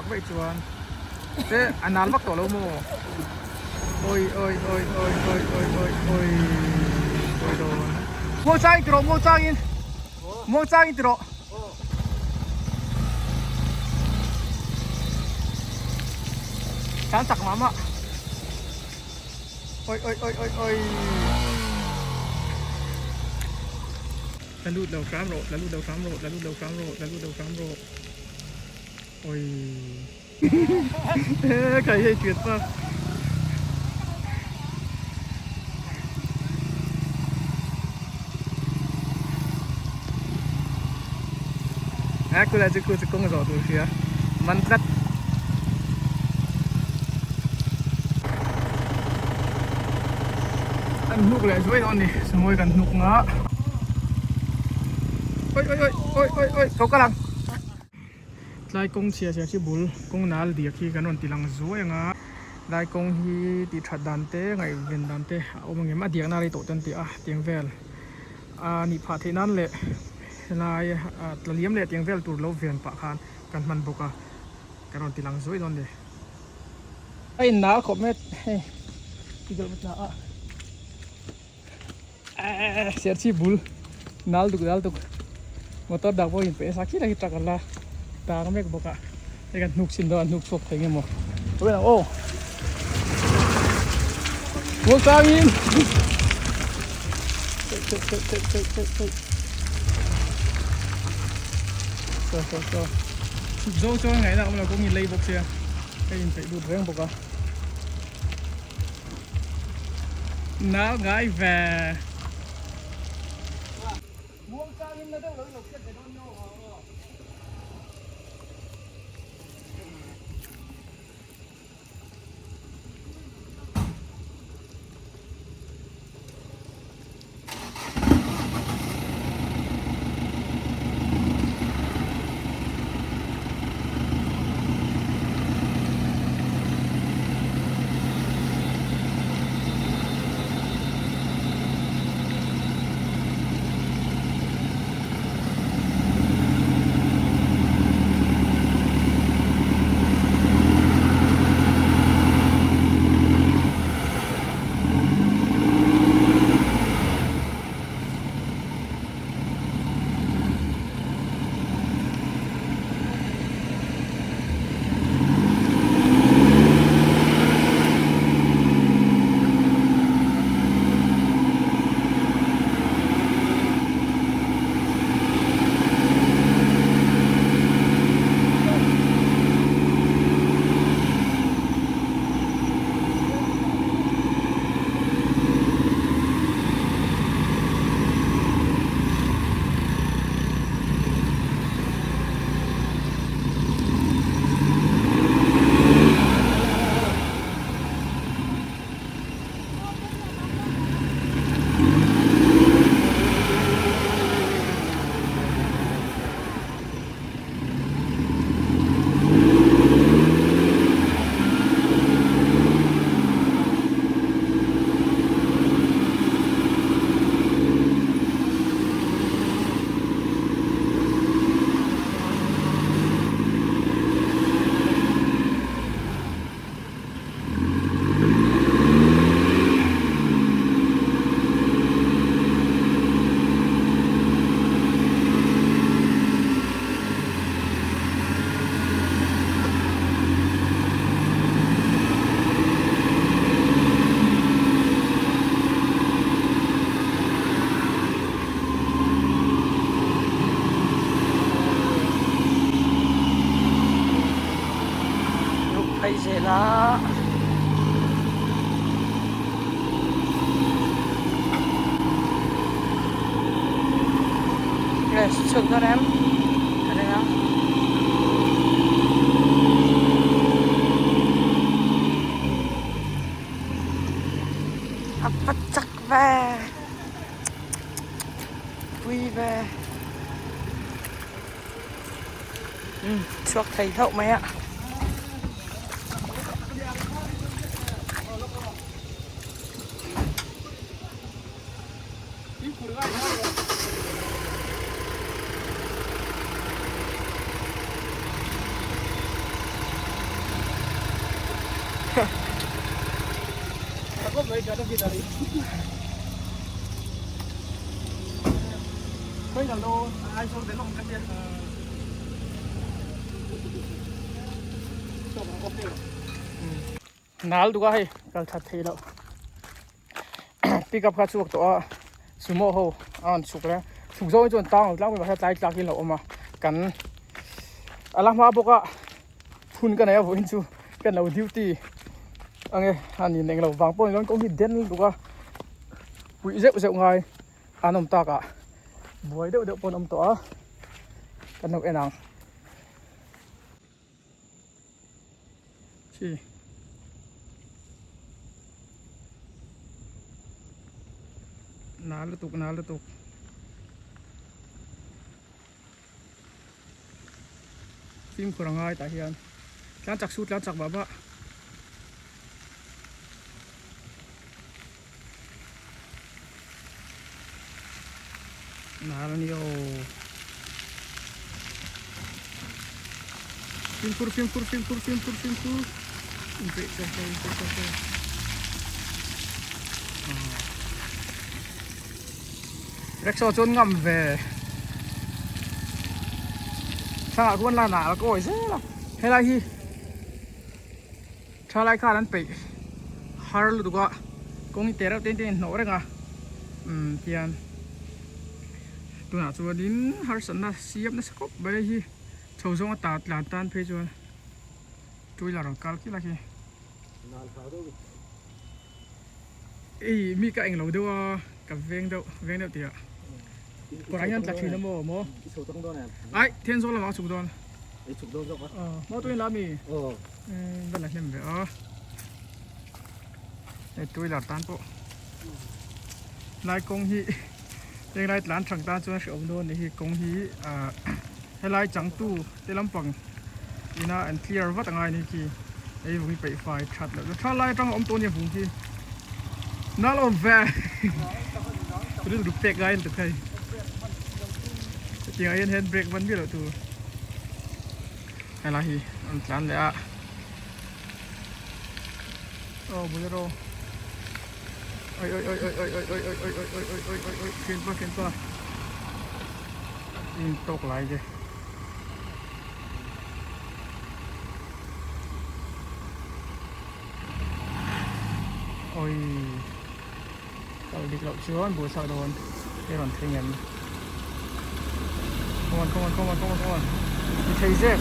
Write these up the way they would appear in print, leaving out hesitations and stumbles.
tak vaih chuan te a nal vak tawh lo maw oi oi oi oi oi oi oi oi oi dawn muangchangin ti rawh muangchangin muangchangin ti rawh tlan chak mah mah oi oi oi oi oi la lut lo hram rawh la lut lo hram rawh la lut lo hram rawh la lut lo hram rawh oi kai hei thian pa a kulai chu khu chu kawng zawh tur hria man tlat An hnuk leh zuai dawn a ni samuai kan hnuk nga oi oi oi oi oi oi ko kal ang tlai kawng chhia chhia khi bul kawng nal diak hi kan rawn ti lang zuai anga tlai kawng hi tih that dan te ngaihven dan te a awm ang em a diak na rei tawh te an ti a tiang vel a nih phah theih nan leh helai tla liam leh tiang vel tur lo ven pah khan kan hman bawk a kan rawn ti lang zuai dawn a ni. A in nal khawp mai hei ti deuh hna a serchhip bul nal duk nal duk motor dang pawh in pe nasa khi lai khi truck an la tang mek bawk a hei kan hnuk chhin dawn a hnuk chhuak thei nge maw aw muangchangin saw saw saw chhuk zo chuan ngaihna a awm lo kawng in lei bawk sia ka inpeih lut reng bawk a nal ngai ve. Muangchangin na deuh lo in lo hriat ve dawn nio. Ruk phei zel a. Yes, chhuk dawn em? Ka ring a. A va chak ve. Pui ve. Umm chhuak thei hlauh mai a. Nal duka hei kal that thei loh pickup kha chhuak tawh a sumo ho a rawn chhuk leh chhuk zawng hi chuan tang lo tlangpui mahse tlai tlak hi a lo awm a kan a la hma bawk a hun ka nei a vawiin chu kan lo duty ange a ni eng lo vang pawh ni dawn kawng hi den lutuk a puih zeuh zeuh ngai an awm tak ah buai deuh deuh pawh an awm tawh a kan lo en ang. Chi. Nal lutuk nal lutuk. Fimkhur a ngai tah hian tlan chak su tlan chak vah vah. Nal a ni aw. Fimkhur fimkhur fimkhur fimkhur fimkhur. Inpeih chawk chawk inpeih chawk chawk. Rickshaw chuan ngam ve. Thlalak ruan lan ah a kawi zel a. Helai hi thalai khan an peih har lutuk a kawng hi te reuh te in hnawh reng a umm tian tunah chuanin harsatna siam nasa khawp mai hi chho zawnga ta tlan tan phei chuan two wheeler rawn kal khi la khi. Ei mi ka englo deuh a ka veng deuh veng deuh tih ah kawrah hian tla thin a maw maw ai then zawk lamah a chhuk dawn maw tuin la mi va la hnem ve a hei two wheeler tan pawh lai kawng hi henglai tlan thang tan chuan hrehawm dawn a ni hi kawng hi ah helai changtu te lampang ina an clear vat angai a ni khi hei vung hi peih fai that loh chu tha lai atanga awm tawh a nia vung khi nal awm ve rilru pek ngai lutuk hei hetiang ah hian hand brake van miah loh tur helai hi an tlan leh a aw bolero oi oi oi oi oi oi oi oi oi oi oi oi oi oi thianpa thianpa. In tawk lai te. Oi. Kal dik loh chuan bul chhak dawn i rawn thleng em. Come on, come on, come on, come on, come on. I thei zek.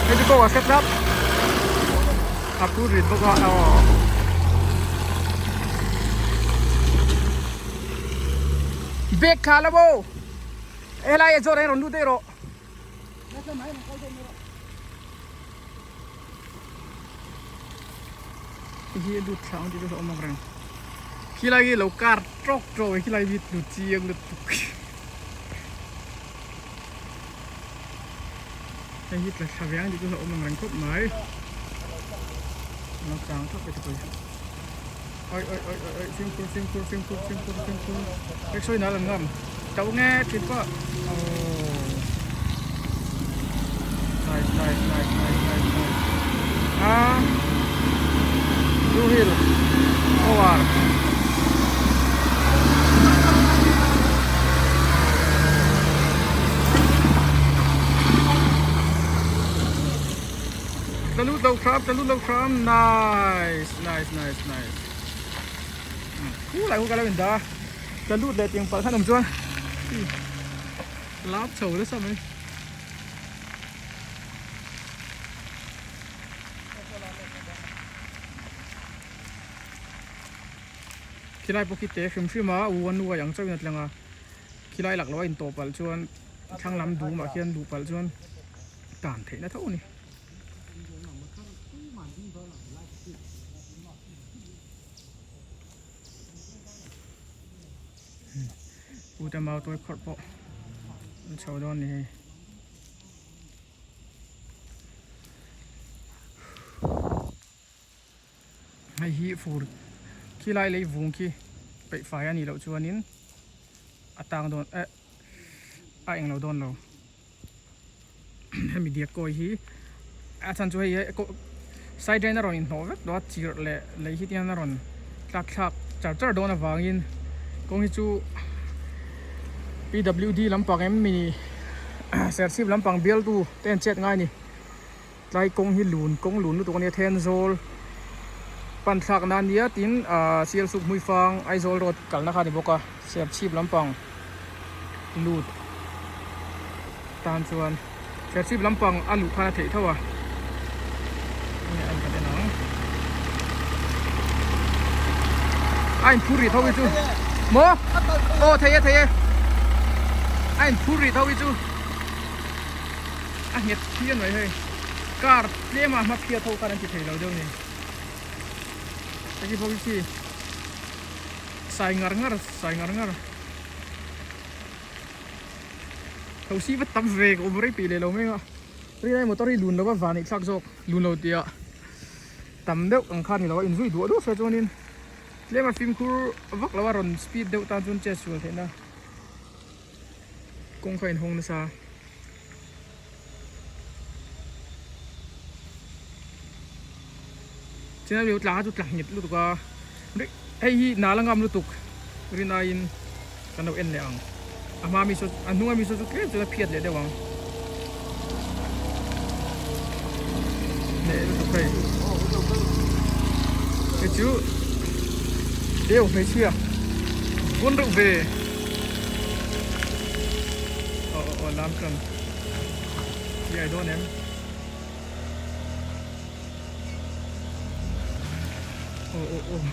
Hei chu kawng a hre tlat a phur rit bawk a aw bag kha la maw helai a zawt ah hian rawn lut daih rawh. Hi a lut thla ang tih chu a awm ang reng. Khilai hi lo kar tawk tawk a khilai hi lu chiang lutuk. Hei hi tla thla ve ang tih chu a awm ang reng khawp mai. Lo chang thap e chupui. Oi oi oi oi oi fimkhur fimkhur fimkhur fimkhur fimkhur. Hei sawi nal an ngam. Tau nge thin pawh. Oh. Nice nice nice nice nice nice. Ah. Blue Hill. Over. Tla lut lo hram, tla lut lo hram. Nice, nice, nice, nice. Khu lai khu ka lo in da. Tla lut leh tiang palh khan awm chuan. Lap chho nasa mai. Khilai pawh khi te hrim hrim a, u a nuai ang chauhin a tlang a. Khilai lak loh a intawh palh chuan thlang lam dum ah khian luh palh chuan tan theihna tho a ni. Pu te mau tawi khawrh pawh an chho dawn a ni hei. Hei hi fur khilai lei vung khi peih fai a nih loh chuanin a tang dawn eh a englo dawn lo. Hemi diak kawi hi a chhan chu hei hi side drain a rawn inhnawh vek tawh a chirh leh lei hi tihian a rawn tlak thlak char char dawn avangin kawng hi chu P W D lampang em mi Serchhip lampang bialtu te an chet ngai a ni tlai kawng hi lun kawng lun lutuk a nia Thenzawl pan thlak na ania tin ah Sialsuk Hmuifang Aizawl road kalna kha a ni bawk a Serchhip lampang. lut tan chuan Serchhip lampang a luh khan a theih tho a enge a inkan en ang a inphur rih tho hi chu maw aw thei e thei e a inphur rih tho hi chu a nghet phian mai hei car tlem a hma phiat ho khan an ti thei lo deuh ni hei pawh hi khi sai ngar ngar sai ngar ngar. Thosi va tam ve ka awm rei peih leh lo mai a rinai motor hi lun lo va van thlak zawk lun lo tih ah tam deuh ang kha ni lo a inzui duah duah se chuanin tlem a fimkhur vak lo a rawn speed deuh tan chuan chet sual theihna kawng kha a inhawng nasa. Chuan hei tlang kha chu tla nghet lutuk a hei hi nal a ngam lutuk rin aiin kan lo en leh ang a hma mi saw a hnung ami saw chu tlem chuan a phiat leh deuh ang leh lutuk hei hei chu deuh hmeichhia vun reuh ve aw aw aw lam tan chiai dawn em. Aw aw aw.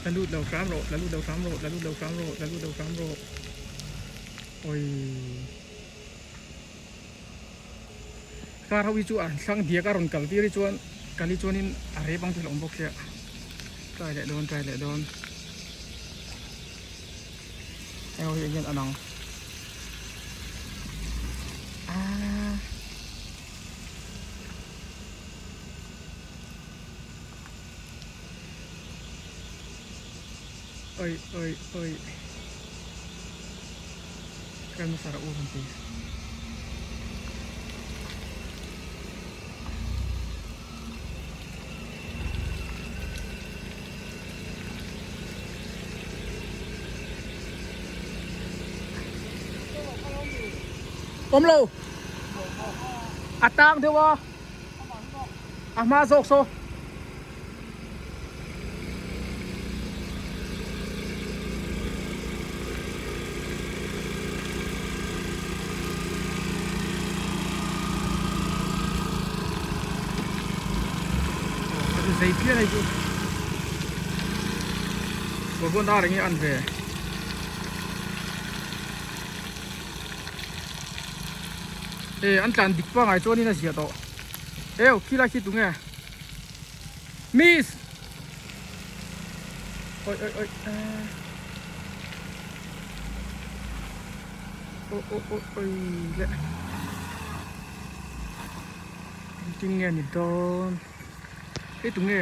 La lut lo hram rawh, la lut lo hram rawh, la lut lo hram rawh, la lut lo hram rawh. Oi. Car ho hi chu a thlang diak a rawn kal tir hi chuan kal hi chuanin a rep ang thil a awm bawk sia. Try leh dawn, try leh dawn. Heng ho hi eng hian an ang ah oi oi oi kan hmasa rawh u kan ti. Awm lo a tang deuh a a hma zawk saw Zei phian hei chu Wagon R enge an ve e an tlan dik pangai chuanin a zia tawh eu khilai khi tunge miss oi oi oi oi oi oi oi le engtin nge ni dawn hei tunge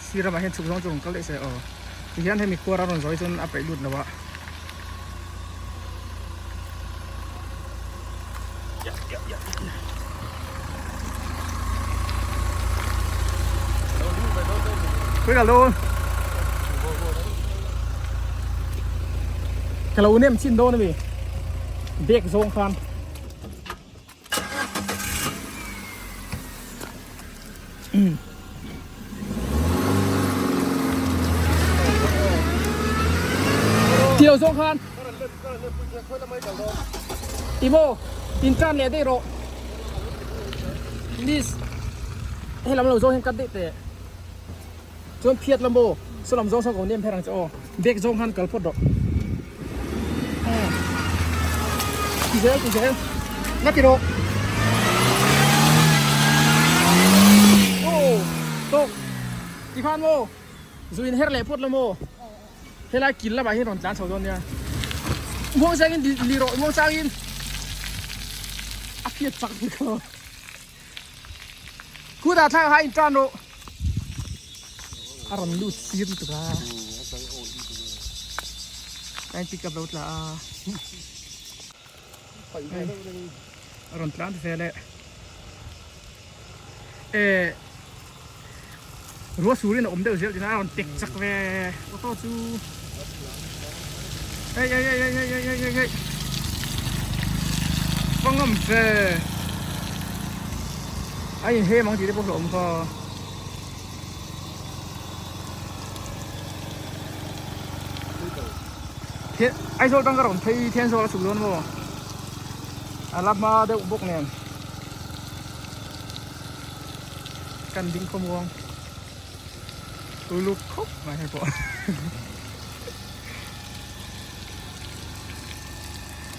Sir ramah hian chhuk zawng chu rawn kal daih se aw tihian hemi kuar a rawn zawi chuan a peih lut lo a. Khawi kal dawn ka lo nem chin dawn ami bag zawng khan. Ti lo zawng khan Timo in tan leh daih rawh Miss hei lam lo zawng hian cut daih teh chuan phiat la maw saw lam zawng sawn ka nem pher ang che aw bag zawng khan kal phawt rawh ti zel ti zel nga ti rawh aw tawk ti khan. Tikhan maw zu in her leh phawt la maw helai kil lamah hian rawn tlan chho dawn nia muang changin li rawh muang changin a phiat chak bik lo khutah thlak ha in tan rawh a rawn lut sir lutuk a a in pick up lo tla a a rawn tlan ve leh eh ruah surin a awm deuh zel tina a rawn tek chak ve auto chu ei ei ei ei ei ei ei ei va ngam ve a in hem ang tih te pawh hlauhawm kha. Aizawl tang ka rawn phei Thenzawl a chhuk dawn maw a la hma deuh bawk nen kan ding khawm ruang uluk khawp mai hei pawh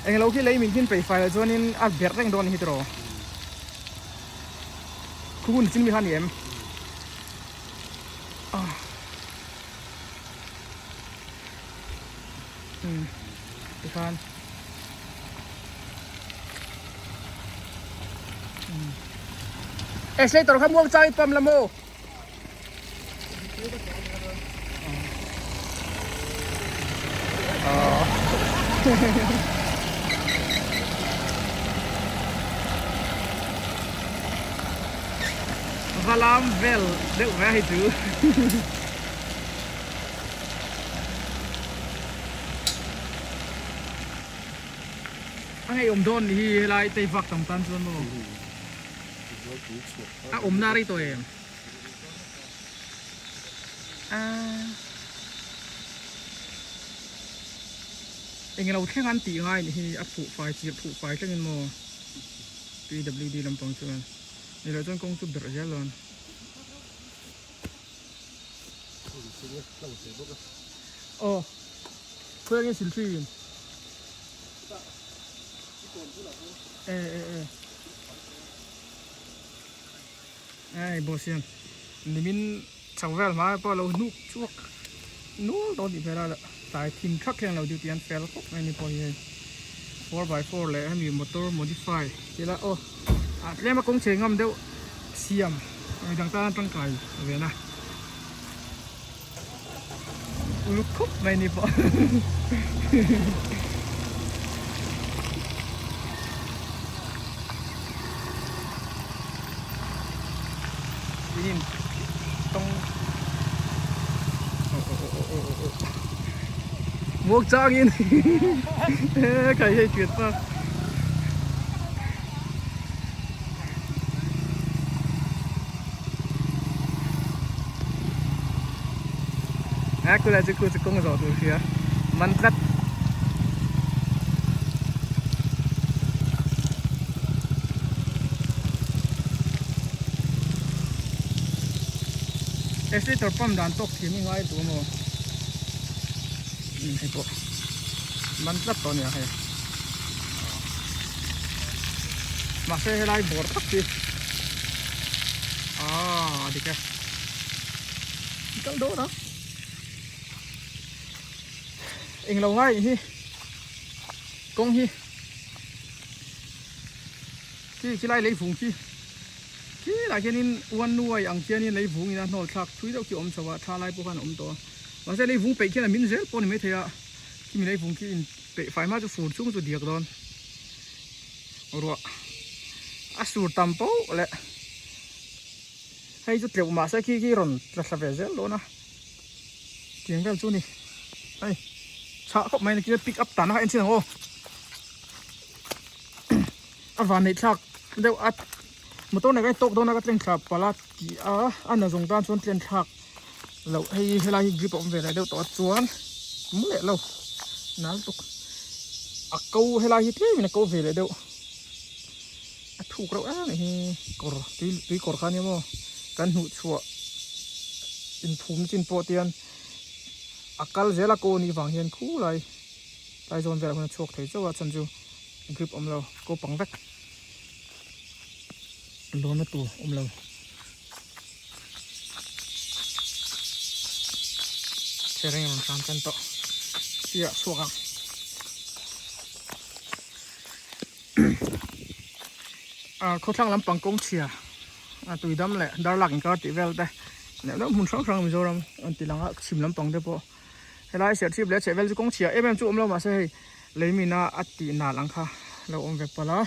englo khi lei min khin peih fai lah chuanin a berh reng dawn a ni hi tiraw khu hun chin mi kha a ni em. Tikhan Accelerator kha muang chang in pump la maw? Va lam vel deuh ve hei chu. A ngeiawm dawn ni hi helai tei vak tam tan chuan maw a awmna rei tawh em a englo thleng an tih ngai ni hi a phuh fai chirh phuh fai thlengin maw PWD lampang chuan ni loh chuan kawng chu berh zel dawn. Aw khawi nge sil thin e e e ai boss hian nimin chho vel hma pawh a lo hnuk chhuak nual dawn tih hmel a tlai thim thak hian a lo duty an fel khawp mai a ni pawh hi hei 4x4 leh hemi motor modify tih la aw ah tlem a kawng chei ngam deuh siam midang tan tangkai ve na uluk khawp mai ni pawh in tawng oh oh oh oh oh oh muak changin khai hei thian pa. A kulai chu khu chu kawng zawh tur hria man tlat. Accelerator pump dan tawk thiam i ngai duh maw? Hei pawh man tlat tawh a nia hei. Mahse helai bawr tak hi aaa dik e kal dawn a englo ngai hi kawng hi khi khilai lei vung khi khilai khianin one way ang khianin lei vung in a hnawl thlak thui deuh khi a awm chho a tha lai pawh khan a awm tawh a mahse lei vung peih khian a min zel pawh a ni maithei a khimi lei vung khi in Peih fai hma chu fur chung chu diak dawn ruah a sur tam poh leh hei chu tleuh mahse khi khi rawn tla thla ve zel dawn a tiang vel chu ni hei chhah khawp mai ni pick up tan a en chin ang aw a van neih thlak deuh a motor nen kan tawk dawn a ka tlen thla palh a tih a a na zawng tan chuan tlen thlak loh hei helai hi grip a awm ve leh deuh tawh a chuan mu leh lo nal tuk a ko helai hi tlem in a ko ve leh deuh a thuk reuh em hi kawr tui tui kawr kha nia maw kan hnuh chhuah inphum chin pawh te hian a kal zel a ko anih vang hian khulai tlai zawn velah khuan a chhuak thei chauh a chhan chu grip awm lo ko pang vek lawmna tur awm lo. Sereng rawn hram tan tawh sirah chhuak ang. Ah khawthlang lampang kawng chhia ah tuidam leh darlak inkar tih vel te neuh neuh hmun hrang hrang Mizoram an ti lang a chhim lampang te pawh helai serchhip leh chhehvel chu kawng chhia em em chu awm lo mahse hei lei mina a tih nal ang kha lo awm ve palh a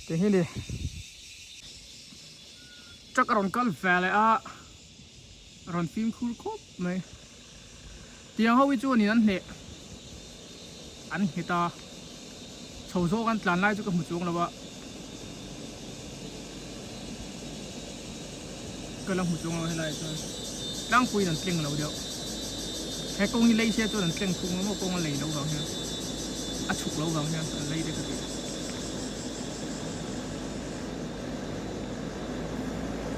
tih hi ni truck a rawn kal ve leh a. Rawn fimkhur khawp mai. Tiang ho hi chuanin an hneh an nghet a, chho zawk an tlan lai chu ka hmu chuang lo a, ka la hmu chuang lo helai ah chuan tlangpuiin an tleng lo deuh. He kawng hi lei se chuan an tleng thung ang maw kawng a lei loh vang hian a chhuk loh vang hian an lei te ka ti.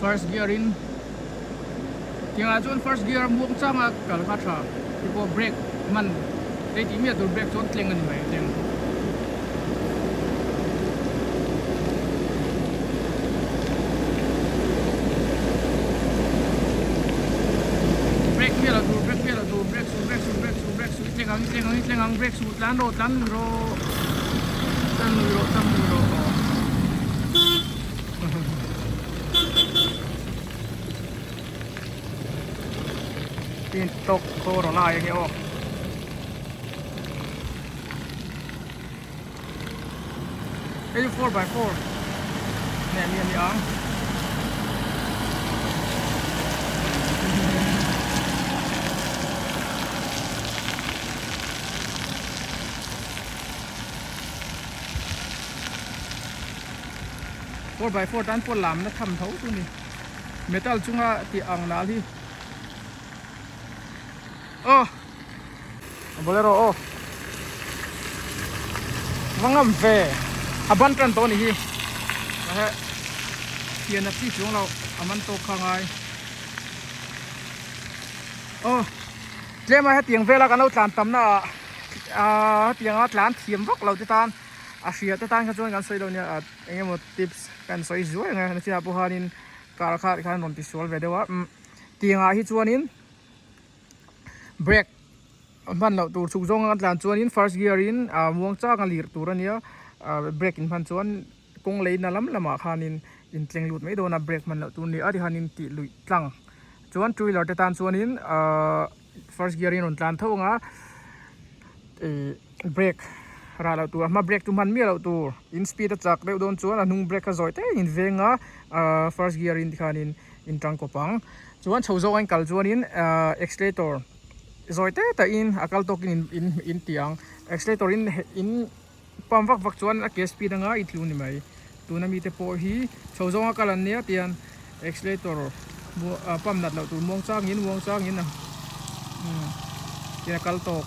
First gear in tiangah chuan first gear a muang chang a kal kha tha ti pawh brake hman hei tih miah tur brake chuan tleng a ni mai tleng. Brake miah lo tur brake miah lo tur brake suh brake suh brake suh brake suh i tleng ang i tleng ang i tleng ang brake suh tlan rawh tlan lui rawh tlan lui rawh tlan lui rawh aw. Tin tawk khaw rawh lai ange aw. Hei chu 4x4 neh mi a ni ang. 4x4 tan pawh lamna tham tho chu ni. Metal chunga tih ang nal hi. Aw. A bolero aw. Va ngam ve. A ban tan tawh a ni hi. Mahse thian a chi chuang lo a man tawk kha ngai. Aw. Tlema hetiang vela kan lo tlan tamna ah ah hetianga tlan thiam vak lo te tan a hria te tan kha chuan kan sawi lo nia eng emaw tips kan sawi zuai ang e nachinah pawh khanin car kha tikhan rawn tisual ve deuh a umm tiangah hi chuanin brake hman loh tur chhuk zawng a tlan chuanin first gear in ah muang chang a lirh tur a nia ah brake in hman chuan kawng leina lam lamah khanin intleng lut mai dawn a brake hman loh tur a ni a tikhanin tih luih tlang chuan two wheeler te tan chuanin ahh first gear in rawn tlan tho ang a ih brake rah loh tur a hma brake chu hman miah loh tur in speed a chak deuh dawn chuan a hnung brake kha zawi te in veng a ahh first gear in tikhanin in tangkawp ang chuan chho zawng a in kal chuanin ahh accelerator zawi te te in a kal tawkin in in in ti ang accelerator in in pump vak vak chuan a ke speed anga i tlu ni mai tuna mite pawh hi chho zawnga kal an nia tian accelerator pump nat loh tur muang changin muang changin a umm tian a kal tawk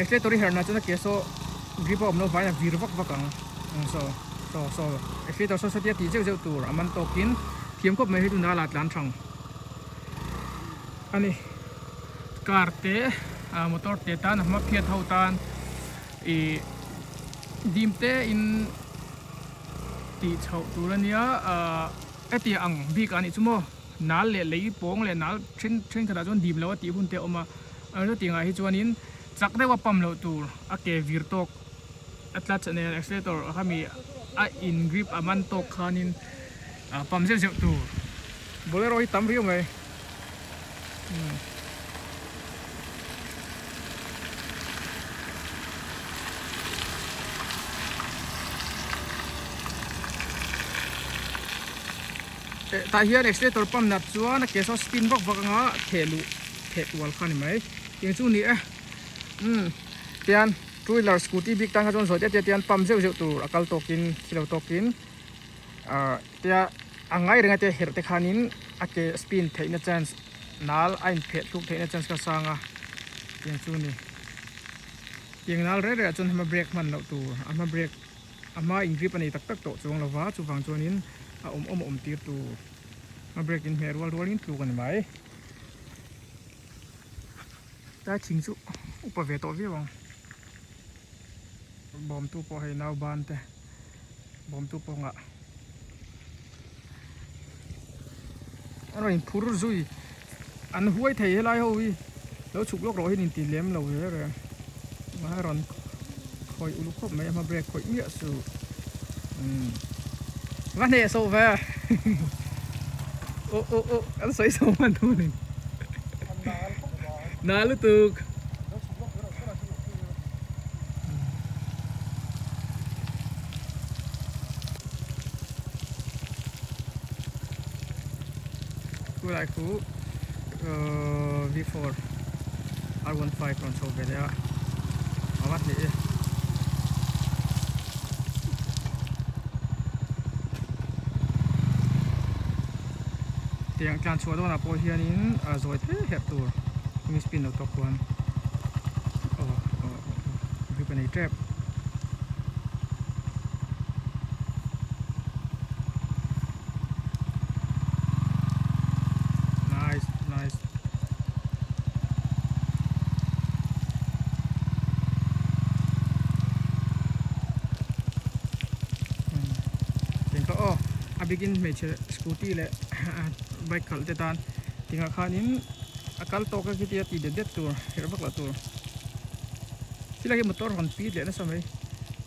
accelerator i herh nah chuan a ke saw grip a awm loh vangin a vir vak vak ang saw saw saw accelerator saw saw tia tih zeuh zeuh tur a man tawkin thiam khawp mai hi tunah la tlan thang a ni. Car te ah motor te tan a hma phiat ho tan ih dim te in tih chhoh tur a nia ah hetiang ang bik ah nih chu maw nal leh lei pawng leh nal then thenkhatah chuan dim lo a tih hun te a awm a chutiang ah hi chuanin chak deuh a pump loh tur a ke vir tawk a clutch a nen accelerator khami a in grip a man tawk khanin ah pump zeuh zeuh tur bolero hi tam riau mai. Tah hian accelerator pump nat chuan a ke saw spin vak vak anga theh luh theh kual kha a ni mai eng chu ni e umm tian two wheeler scooty bik tan kha chuan zawi te te tian pump zeuh zeuh tur a kal tawkin thi lo tawkin ahh tia a ngai reng a tia herh te khanin a ke spin theihna chance nal a inpheh thluk theihna chance kha sang a tiang chu a ni tiang nal reng rengah chuan hma brake hman loh tur a hma brake a hma in grip a nei tak tak tawh chuang lova chuvang chuanin a awm awm a awm tir tur hma brake in hmeh rual rualin tluk a ni mai tlai thing chu upa ve tawh viau ang bawmtu pawh hei nauban te. Bawmtu pawngah a rawn inphur zui. An huai thei helai ho hi lo chhuk lawk rawh hian in ti lem lo reng reng a rawn khawih uluk khawp mai a hma brake khawih miah suh umm va hneh sawh ve aw aw aw an sawi chho hman dawn a ni na lutuk. Khulai khu V4 R15 rawn chho ve leh a a va hneh e. Tiang tlan chhuah dawnah pawh hianin a zawi thei herh tur mi spin lo tawk khuan aw aw grip a nei tep. Nice, nice. Tiang kha aw a bikin hmeichhe scooty leh bike khalh te tan tingah khanin a kal tawk a khitia tih det det tur herh vak loh tur. Khilai hi motor rawn pit leh nasa mai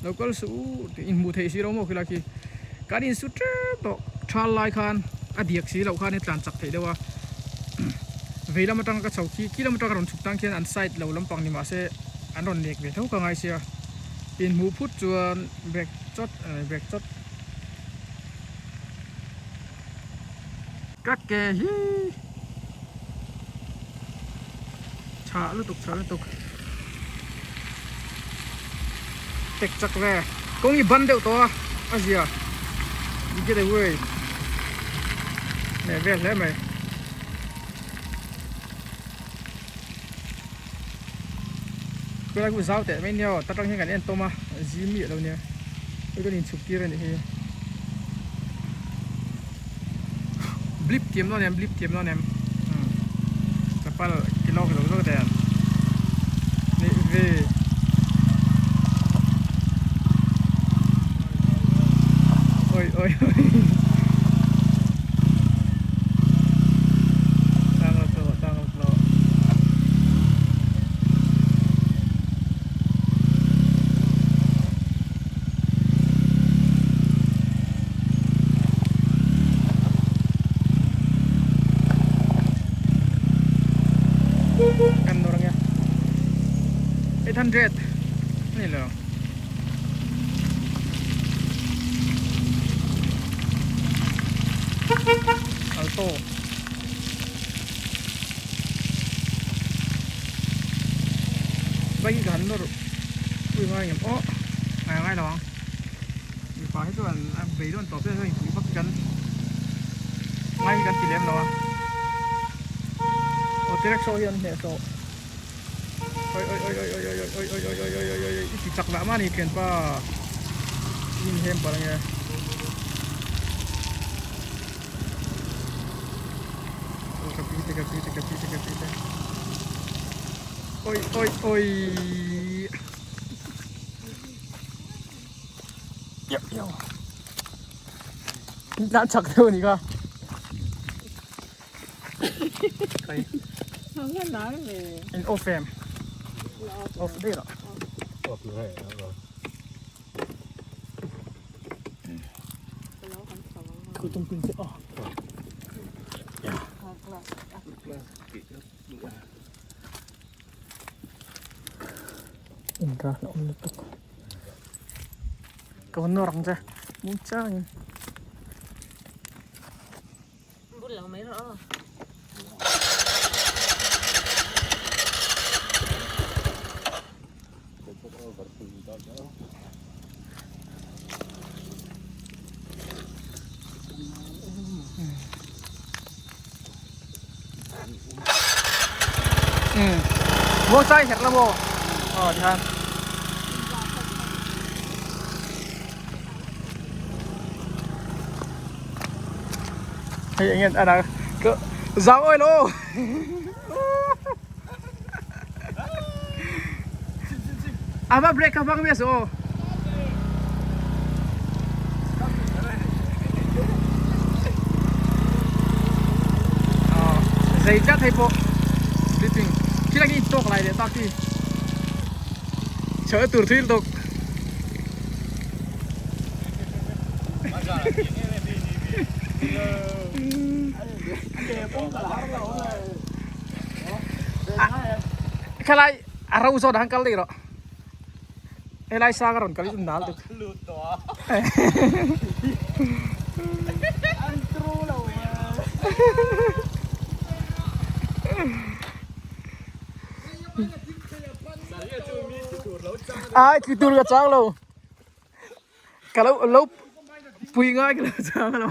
lo kal suh u tih inhmuh theih si lo maw khilai khi kan insu tep tawh thal lai khan a diak si loh khan in tlan chak theih deuh a vei lam atanga ka chho khi khi lam atanga rawn chhuk tang khian an side lo lampang ni mahse an rawn nek ve tho ka ngai sia inhmuh phut chuan brake chawt brake chawt ka ke hi chhah lutuk chhah lutuk tek chak ve kawng hi ban deuh tawh a a zia you get away leh vel hle mai khulai khu zau teh mai nia aw ta tang hian kan en tawm a zim miah lo nia hei chuan inchhuk tir a nih hi blip thiam dawn em blip thiam dawn em chapal ki lawk zawk zawk den nih ve oi oi oi tang lo tawh tang lo tawh. Kan nawr ange 800 ani lo Alto Bike hi ka han nawr pui ngai ngem aw ngai ngai lo ang mipa hi chuan a bei dawn tawp hian inpui vak hi kan ngai hi kan ti lem lo a aw te rickshaw hi an hneh tawh oi oi oi oi oi oi oi oi oi oi oi oi oi i ti chak lah mahni thianpa i inhem palh ange. Ka pi te ka pi te ka pi te ka pi te oi oi oi yo yo tlan chak deuh ani kha in off em off daih lah In ral a awm lutuk ka va nawr ang che muang changin. Muang chai herh la maw aw tikhan hei eng nge a dang ka zau awi lo a va break kha vang miah suh aw. Zei tlat hei pawh dripping khi lai khi tawk lai leh tak khi chhah tur thil tawk. Khalai a ro zawt ah khan kal daih rawh. Helai sang a rawn kal hi chu nal tuk. Ai tli tur ka chang lo. Ka lo lo pui ngai ka lo chang lo.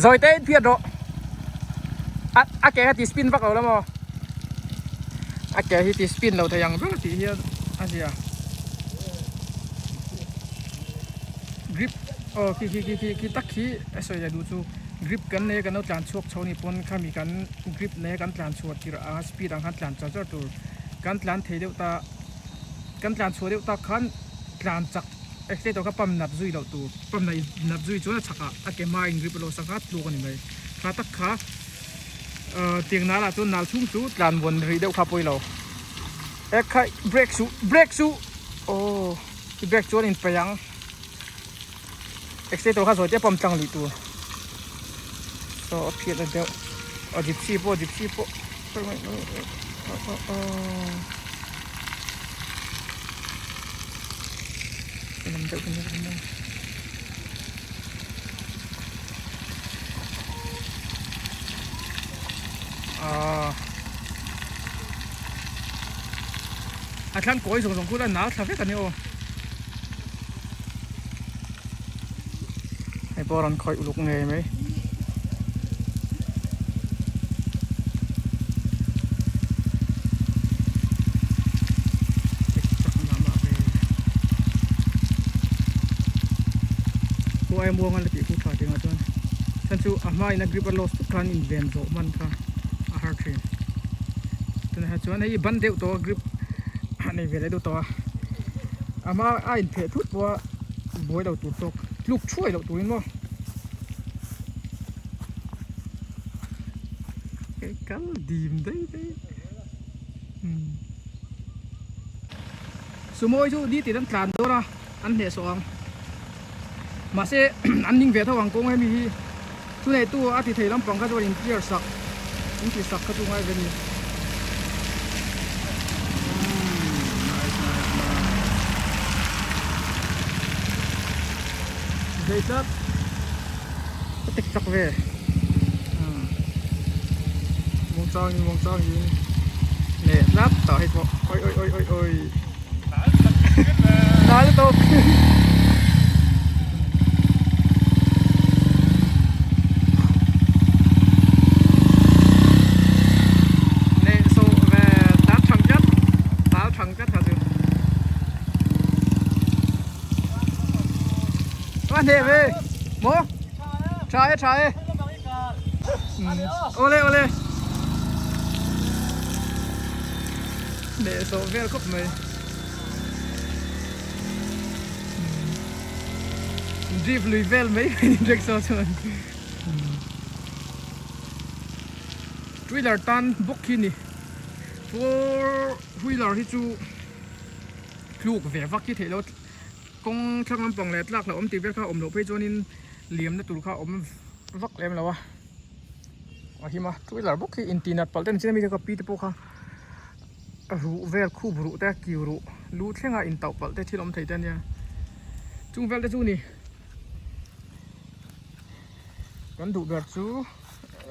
Rồi te phiat rawh. A a ke kha ti spin vak lo la maw. A ke hi ti spin lo thei ang ber tih hian a zia. Grip aw khi khi khi khi khi tak khi a sawi leh duh chu grip kan nei a kan lo tlan chhuak chho ni pawn khami kan grip nei a kan tlan chhuah tirh anga speed ang khan tlan char char tur kan tlan thei deuh ta kan tlan chhuah deuh tak khan tlan chak accelerator kha pump nat zui loh tur pump nat nat zui chuan a chhakah a ke hma in grip a lo sak a tluk a ni mai kha tak kha ahh tiang nal ah chuan nal chhung chu tlan vawn rih deuh kha pawi lo e kha brake suh brake suh aww i brake chuan in paih ang. Accelerator kha zawi te pawm tlang luih tur saw a phiat na deuh aw gypsy pawh gypsy pawh lam deuh hi ni ah a thlang kawi zawng zawng khu la nal thla vek a ni aw. Hei pawh rawn khawih uluk ngei mai. Khu ai muang a la tih khu tha tih ngah chuan chhan chu a hma in a grip a loss tuk khan in ven zawh hman kha a har thin. Tunah chuan hei ban deuh tawh a grip a nei ve leh deuh tawh a. A hma a inpheh thut pawh a buai lo tur tawk tluk thuai loh turin maw kal dim daih daih umm sumo hi chu ni tin an tlan dawn a an hnehsawh ang mahse an ning ve tho ang kawng hemi hi chu neitu a ti thei lampang kha chuan in clear sak in ti sak kha chu ngai ve a ni. Zei tlat a tek chak ve muangchang in muangchang in leh tlat tah hei pawh oi oi oi oi oi nal tawp. Leh sawh ve tal thang tlat tal thang tlat kha chu a hneh ve maw tha e tha e awle awle leh sawh vel khawp mai drift lui vel mai mai rickshaw chuan two wheeler tan bawk hi ni four wheeler hi chu tluk ve vak hi theih loh kawng thlang lampang leh tlak loh awm tih vel kha awm loh phei chuanin liamna tur kha awm vak lem lo a a him a two wheeler bawk hi intih nat palh te ni chin ami te kha pi te pawh kha ruh vel khup ruh te kiu ruh lu thlenga intauh palh te thil awm thei te ania chung vel te chu ni kan duh ber chu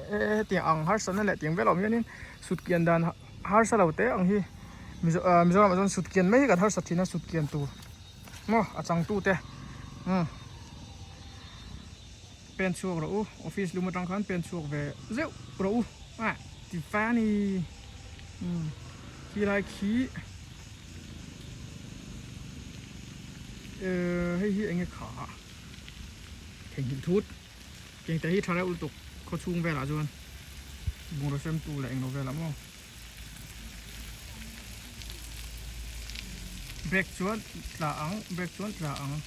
hetiang ang harsatna leh tiang vel a awm hianin sut kian dan harsa lo te ang hi mizo ah mizoram ah chuan sut kian mai hi kan harsat thin a sut kian tur maw a changtu te umm pen chhuak rawh u office lum atang khan pen chhuak ve zeuh rawh u ah ti funny umm khilai khi ehh hei hi enge kha theihnghilh thut keng te hi tha reuh lutuk khaw chhung velah chuan bungraw sem tu leh englo velah maw. Brake chuan tla ang, brake chuan tla ang.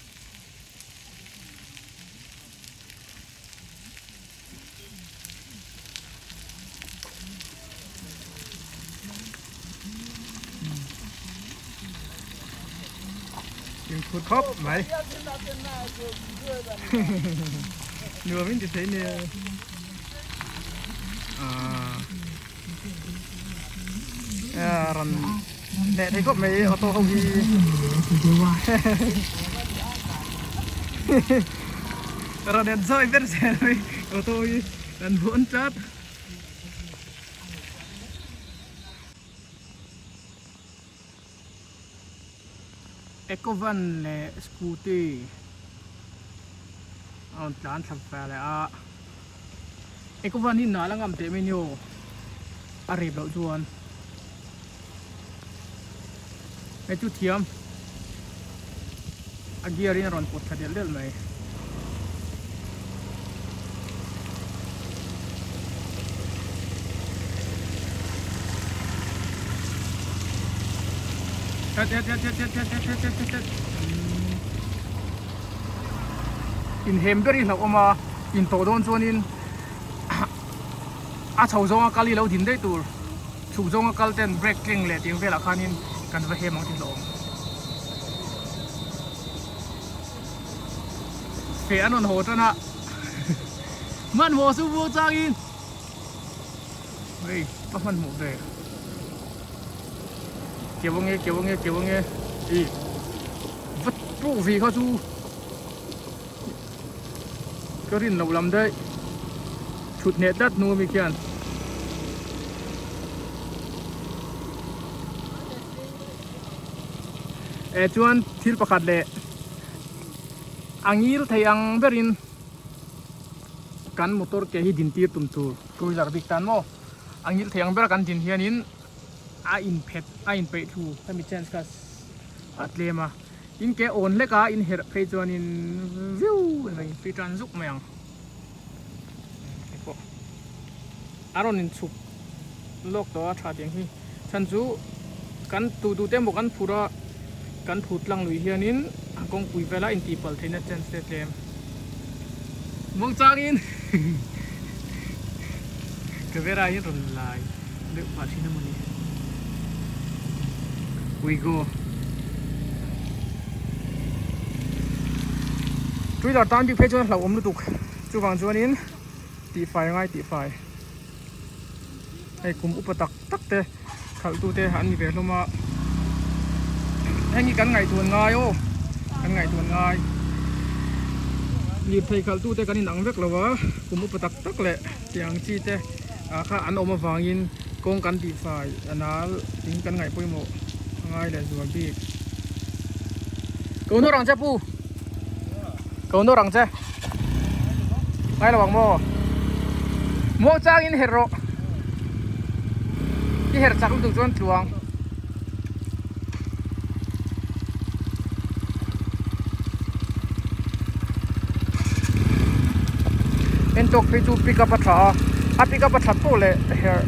Fimkhur khawp mai. Nuam in ti thei nia. Ah. Ran leh thei khawp mai auto ho hi. Ran enjoy ber zel mai auto hi an huan tlat. Ecovan leh scooty a rawn tlan thla ve leh a Ecovan hi nal a ngam teh mai ni aw a rep loh chuan hei chu thiam a gear in a rawn pawt thla delh delh mai. Het het het het het het het het het het inhem ber hi hlauh awm a intawh dawn chuanin a chho zawnga kal hi lo din daih tur chhuk zawnga kal ten brake tleng leh tih ang velah khanin kan va hem ang tih hlauh awm. Feh an rawn haw tan a hmanhmawh chu vuak changin hei ka hmanhmawh ve keu ange keu ange keu ange ih va pawh ve kha chu ka rin loh lam daih thut hneh tlat hnu ami khian. Eh chuan thil pakhat leh a ngil thei ang berin kan motor ke hi din tir tum tur two wheeler bik tan maw a ngil thei ang bera kan din hianin a in phet a in peih thu hemi chance kha a tlem a in ke awn hlek a in herh phei chuanin viu mai free tan zuk mai ang hei pawh a rawn in chhuk lawk tawh a tha tiang hi. Chhan chu kan tu tu te emaw kan phur a, kan phur tlang lui hianin a kawngpui vela intihpalh theihna chance te tlem. Muangchangin camera hi rawn lai deuh phah thin a mawni. We go. Twitter tan bik phei chuan hlauhawm lutuk chuvang chuanin tihfai a ngai tihfai. Hei kum upa tak tak te khalh tu te an ni ve hlawm a heng hi kan ngaihtuah ngai aw kan ngaihtuah ngai lirthei khalh tu te kan inang vek lo a kum upa tak tak leh tiang chi te ah kha an awm avangin kawng kan tih fai a nal in kan ngaih pawimawh a ngai leh zual bik ko nawr ang che pu ko nawr ang che. Ngai lo ang maw? Muang changin her rawh. I her chak lutuk chuan tluang. En tawk phei chu pick up a tha a, a pick up a that pawh leh her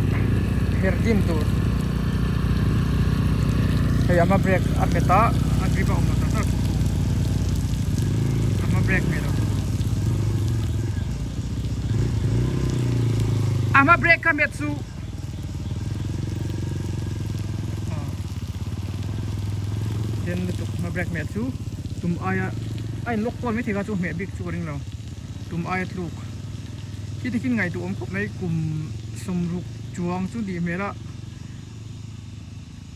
her dim tur. Hei a hma brake a hmet a, a grip a awm lo tak tak thung thung. A hma brake hmeh lo thung. A hma brake kha hmet chu den lutuk hma brake hmeh chu tum aia a in lock kual maithei kha chu hmeh bik chu ka ring lo tum aia tluk khi te khin ngaihtuah awm khawp mai kum sawmruk chuang chu nih hmel a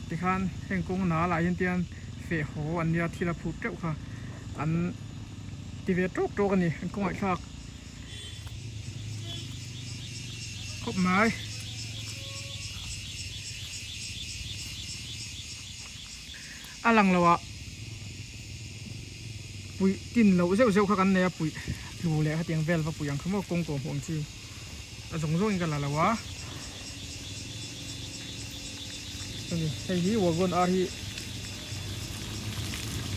tikhan heng kawng nal ah hian tian feh haw an nia thil a phut teuh kha an ti ve tawk tawk a ni an kawngaihthlak khawp mai. A lang lo ah puih tin loh zeuh zeuh kha kan nei a puih tlu leh hetiang vel va puih ang kha maw kawng kawh hmuh ang chi a zawng zawng in ka la lo a ani hei hi wagon r hi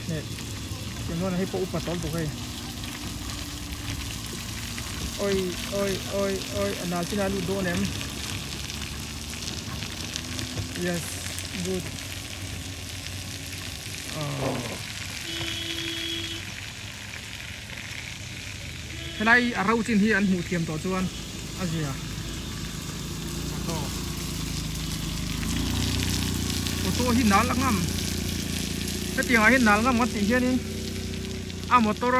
heh engmawna hei pawh upa tawlh bawk hei oi oi oi oi a nal chin a lut dawn em yes good. Helai a ro chin hi an hmuh thiam tawh chuan a zia auto auto hi nal a ngam hetiang ah hian nal ngam kan tih hianin a motor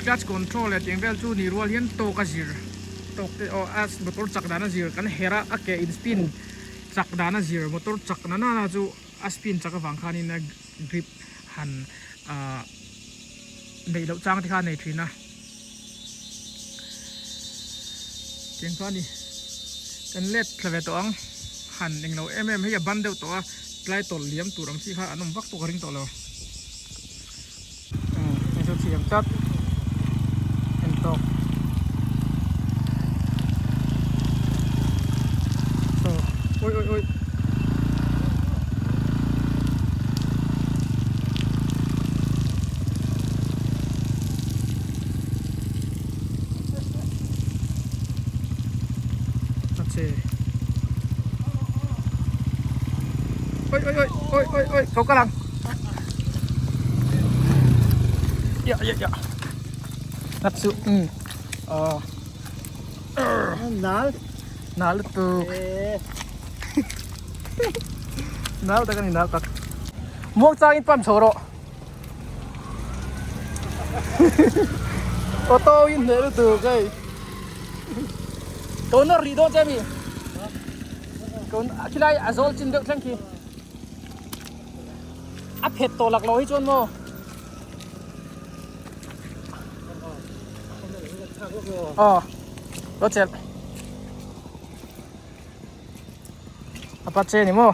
clutch control leh tiang vel chu ni rual hian tawk a zir tawk te aw a motor chak dan a zir kan herh a a ke in spin chak dan a zir motor chak na nana chu a spin chak avang khanin a grip han ahh neih loh chang te kha a nei thin a tiang kha a ni kan let thla ve tawh ang han englo em em hei a ban deuh tawh a tlai tawlh liam tur ang chi kha an awm vak pawh ka ring tawh lo umm hei chu thiam tlat en tawk saw awi awi awi. Ôi ôi ôi ôi ôi ôi có cái lăng. Dạ dạ dạ. Ngắt su. Ừ. Ờ. Nal. Nal tu. Nal tak ani nal tak. Muang changin pump chho rawh. Auto in hneh lutuk hei. Ko nawr rih dawn che mi. Ko khilai a zawl chin deuh thleng khi. A phet tawh lak lo hi chuan maw. Aw. Lo chelh. A pa che ni maw?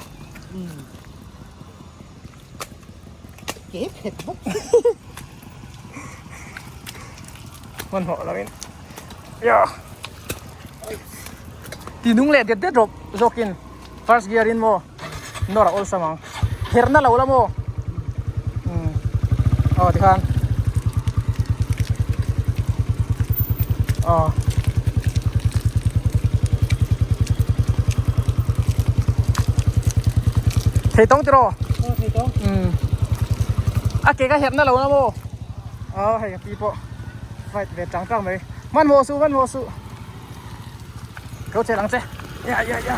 Ke phet bawk. Hmanhmawh lo in. Ya. Ti nung leh det det rawp zawkin first gear in maw nawr a awlsam ang. Herna lo la maw? Umm. Aw tikhan. Aw. Thei tawng tiraw? Aw thei tawng. Umm. A ke ka herna lo la maw? Aw hei ka pi pawh fight ve chang chang mai. Hmanhmawh suh hmanhmawh suh. Kau che lang che. Ya ya ya.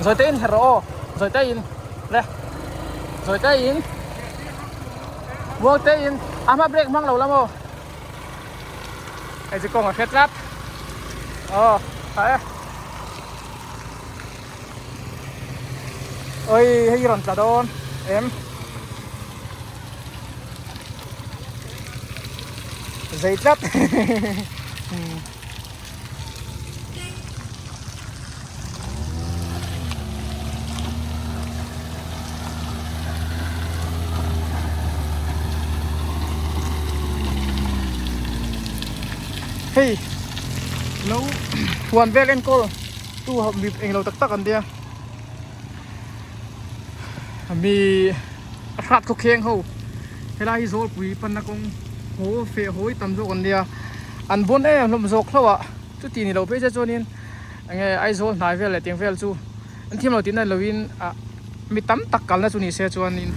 Rồi te in her rawh aw. Rồi te in. Le. Rồi te in. Muang te in. A hma brake hmang lo la maw. Hei chu kawng a hre tlat. Aw, tha e. Oi, hei rawn tla dawn em. Zei tlat. Hei lo huan vel enkawl tu mi englo tak tak an nia mi a hrat khawkheng ho helai hi zawlpui panna kawng haw feh hawi tam zawk an nia an bawn em hlawm zawk hlauh a chuti ni lo phei se chuanin enge Aizawl hnai vel leh tiang vel chu an thiam lo tihna ni lovin ah mi tam tak kalna chu ni se chuanin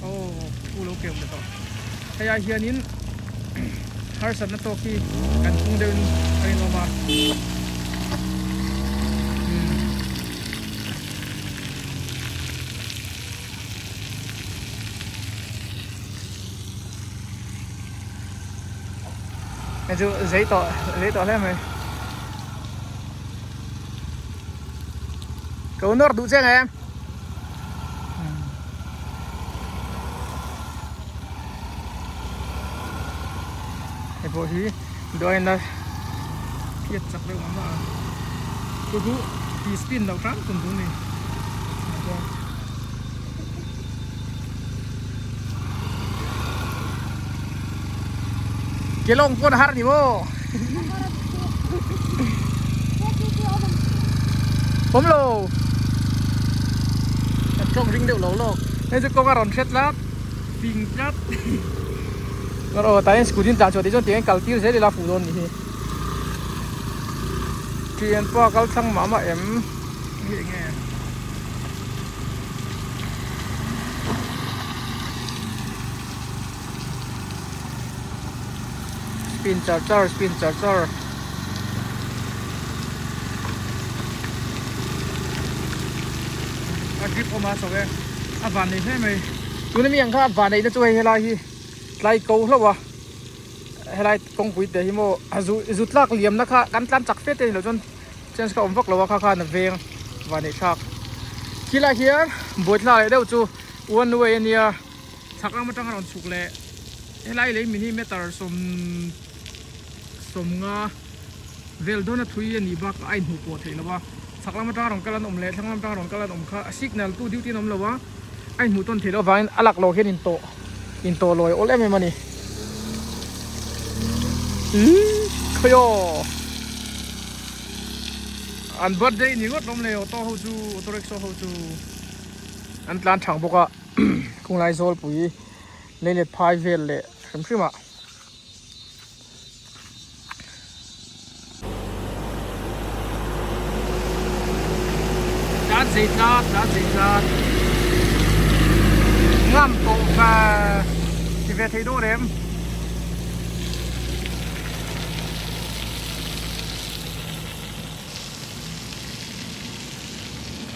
aw pu lo keu ta tawh hei ah hianin harsatna tawk hi kan phung deuhin a rinawm a umm. Hei chu zei tawh zei tawh hle mai ko nawr duh che nge hei pawh hi duaina phiat chak deuh ang a chu chu ti spin loh hram tum tur a ni. Ke lawng pawn a har ni maw? Awm lo. Kan tawng ring deuh lo lawk. Hei chu kawng a rawn hret tlat. Ping tlat. Chuan aw tah hian scooty in tlan chhuah tih chuan tiang hian kal tir zel ila fuh dawn ni hi. Thianpa kal thlang mah mah em? Nge nge. Spin char char spin char char. A grip awm a chho e a van nei hle mai tuna mi ang kha a van neihna chu hei helai hi tlai ko hlauh a helai kawngpui te hi maw a zu zu tlak liamna kha kan tlan chak fe te ni loh chuan chance kha awm vak lo a kha khan a veng van neih thlak khilai hian buaithlak leh deuh chu one way ania chhak lam atanga rawn chhuk leh helai lei min hi meter sawm sawmnga vel dawn a thui a nih bakah a inhmuh pawh theih loh a chhak lam atanga rawn kal an awm leh thlang lam atanga rawn kal an awm kha a signal tu duty an awm lo a a inhmuh tawn theih loh avangin a lak loh hian intawh intawh lawi awl em em a ni ihh khawi aw an birthday ni ngawt lawm le auto ho chu auto rickshaw ho chu an tlan thang bawk a khunglai zawlpui leilet phai vel leh hrim hrim ah. Tlan zei tlat tlan zei tlat ngam tawh ka ti ve thei dawn em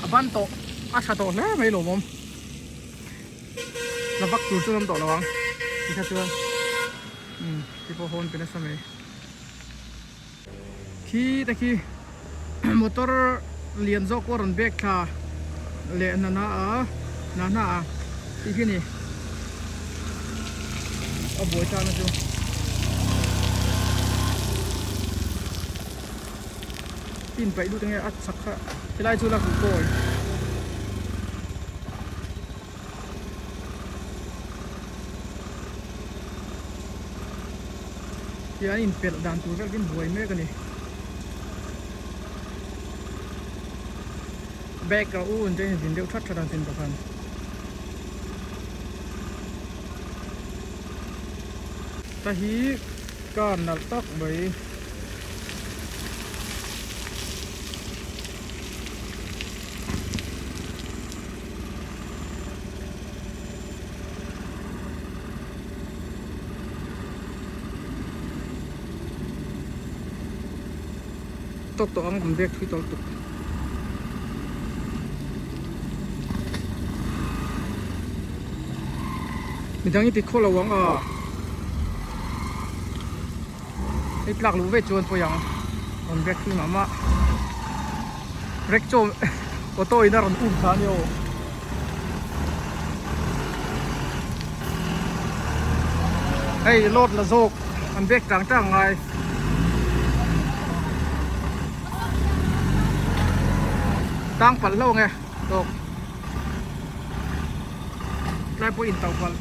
a ban tawh a tha tawh hle mai lawmawm. La vak tur chu an awm tawh lo ang tikha chuan umm ti pawh hawn pe nasa mai khi te khi motor lian zawk pawh a rawn bag thla leh hna hna a hna hna a tih khi a ni a buai thlakna chu. Pin paih lut ange a chak kha helai chu la huh kawi. Ti an inpelh dan tur vek in buai mek a ni. Bag a u an te in vin deuh that that a tin pakhan. Ta hi car nalh tak mai. Tawk tawh ang an bag thui tawlh tuk. Midang i ti khaw lo ang a. Hei tlak luh ve chuan pawi ang rawn brake thui mah mah brake chu auto in a rawn um thla a ni aw. Hei load la zawk an brake tang tang ngai. Tang palh hlauh ang e tawk tlai pawh in tauh palh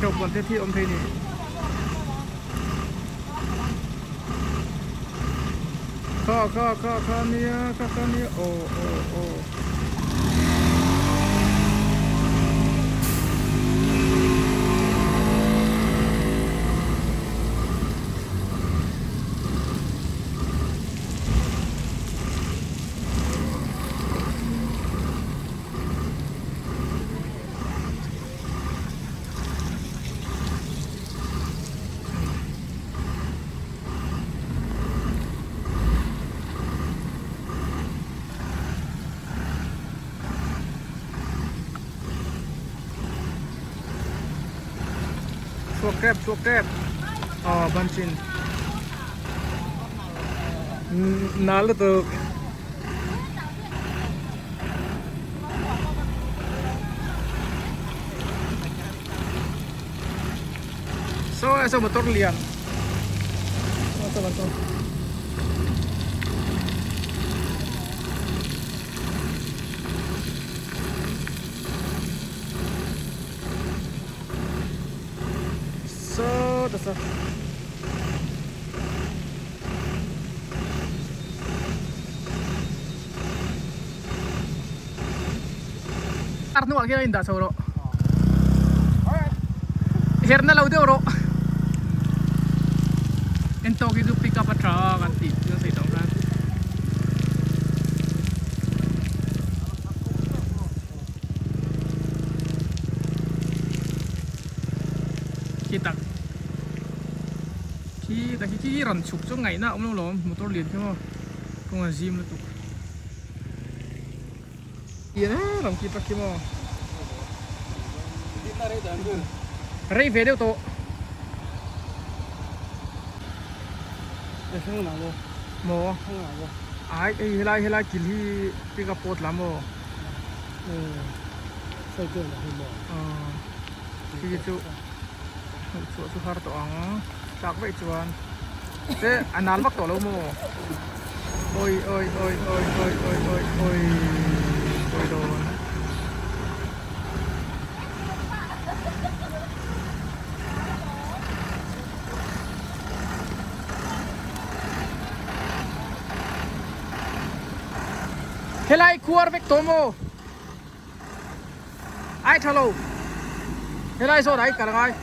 tauh palh te thil awm thei a ni. Kha kha kha kha nia kha kha nia aw aw aw. Chhuak tep chhuak tep aw ban chin nal lutuk. Saw lai saw motor lian saw saw kan saw saw ta saw Car hnuah khian a indah chho rawh. Herna lo deuh rawh. En tawk hi chu pick up a tha a kan tih chu sawi tawh khan. Khi tak. Khi ta khi khi rawn chhuk chu ngaihna a awm lo lawm motor lian khi maw kawng a zim lutuk lian em ang khi truck khi maw rei ve deuh tawh maw ai hei helai helai kil hi pick up pawt la maw khi khi chu. Hmuh chhuah chu har tawh ang tlak vaih chuan che a nal vak tawh lo maw awi awi awi awi awi awi awi awi awi dawn helai khuar vek tawh maw. Ai tha lo helai zawn ah i kal angai.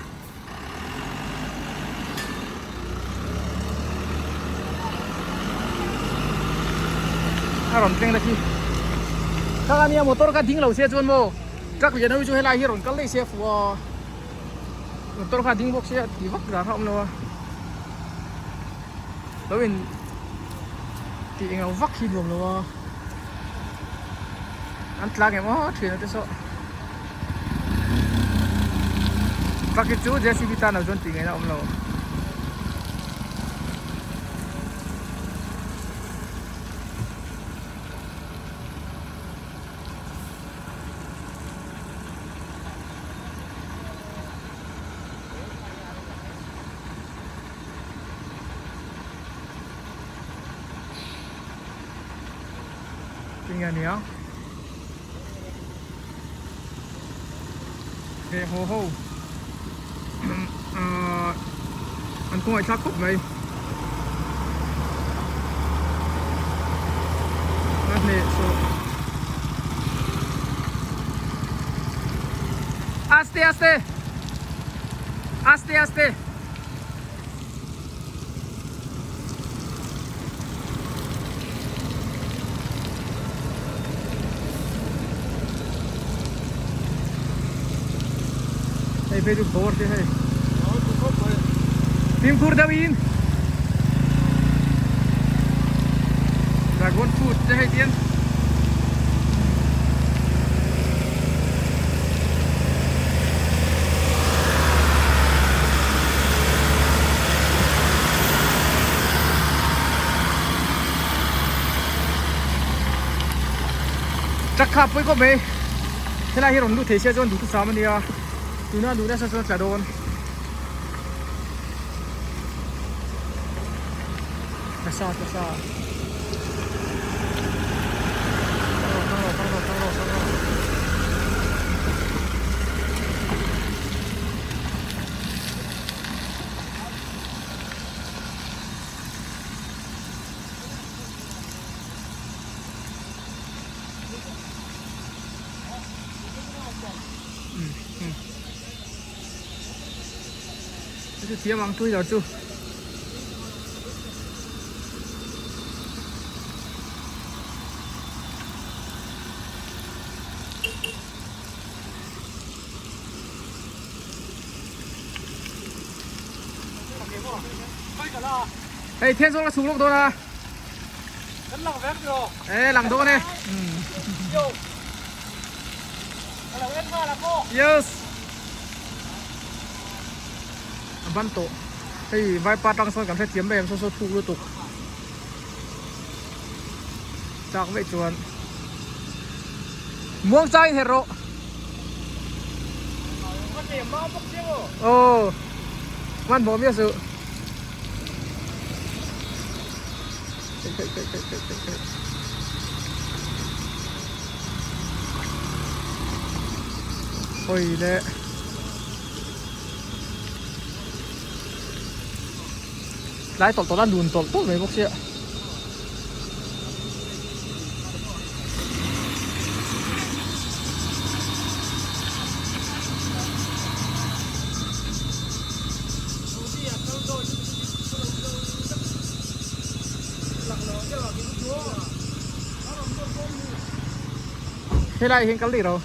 A rawn tleng na khi thlang ania motor kha ding lo se chuan maw truck lian ho hi chu helai hi rawn kal daih se a fuh a motor kha ding bawk se a ti vak dan kha a awm lo a lo in tih englo vak hi nuam lo a. An tlang em aw thian te saw truck hi chu jcb tan lo chuan tih ngaihna a awm lo. Tinge a nia he haw ho ahh an kawng ngaihthlak khawp mai a hneh sawh aste aste aste aste. Hei phei chu bawr te hei. Fimkhur deuh in. Dragon fruit te hei tian. Truck kha pawi khawp mai helai hi rawn lut thei sia chuan duhthusam ania tuna luh nasa chuan tla dawn tla sa tla sa. Chu thiam ang tui lo chu. Hei thian zawng la chhuk lawk dawn a. Kan lang vek ro. E lang dawn e. Yo. Ka lo en nghal ang aw. Yes. A ban tawh. Hei vaipa tang sawn kan hrethiam mai em saw saw thuk lutuk. Chak veih chuan muang chang in herh rawh. Aw hmanhmawh miah suh. Hawi le. Tlai tawlh tawlh a lun tawlh tawlh mai bawk sia. Helai hian kal daih ro.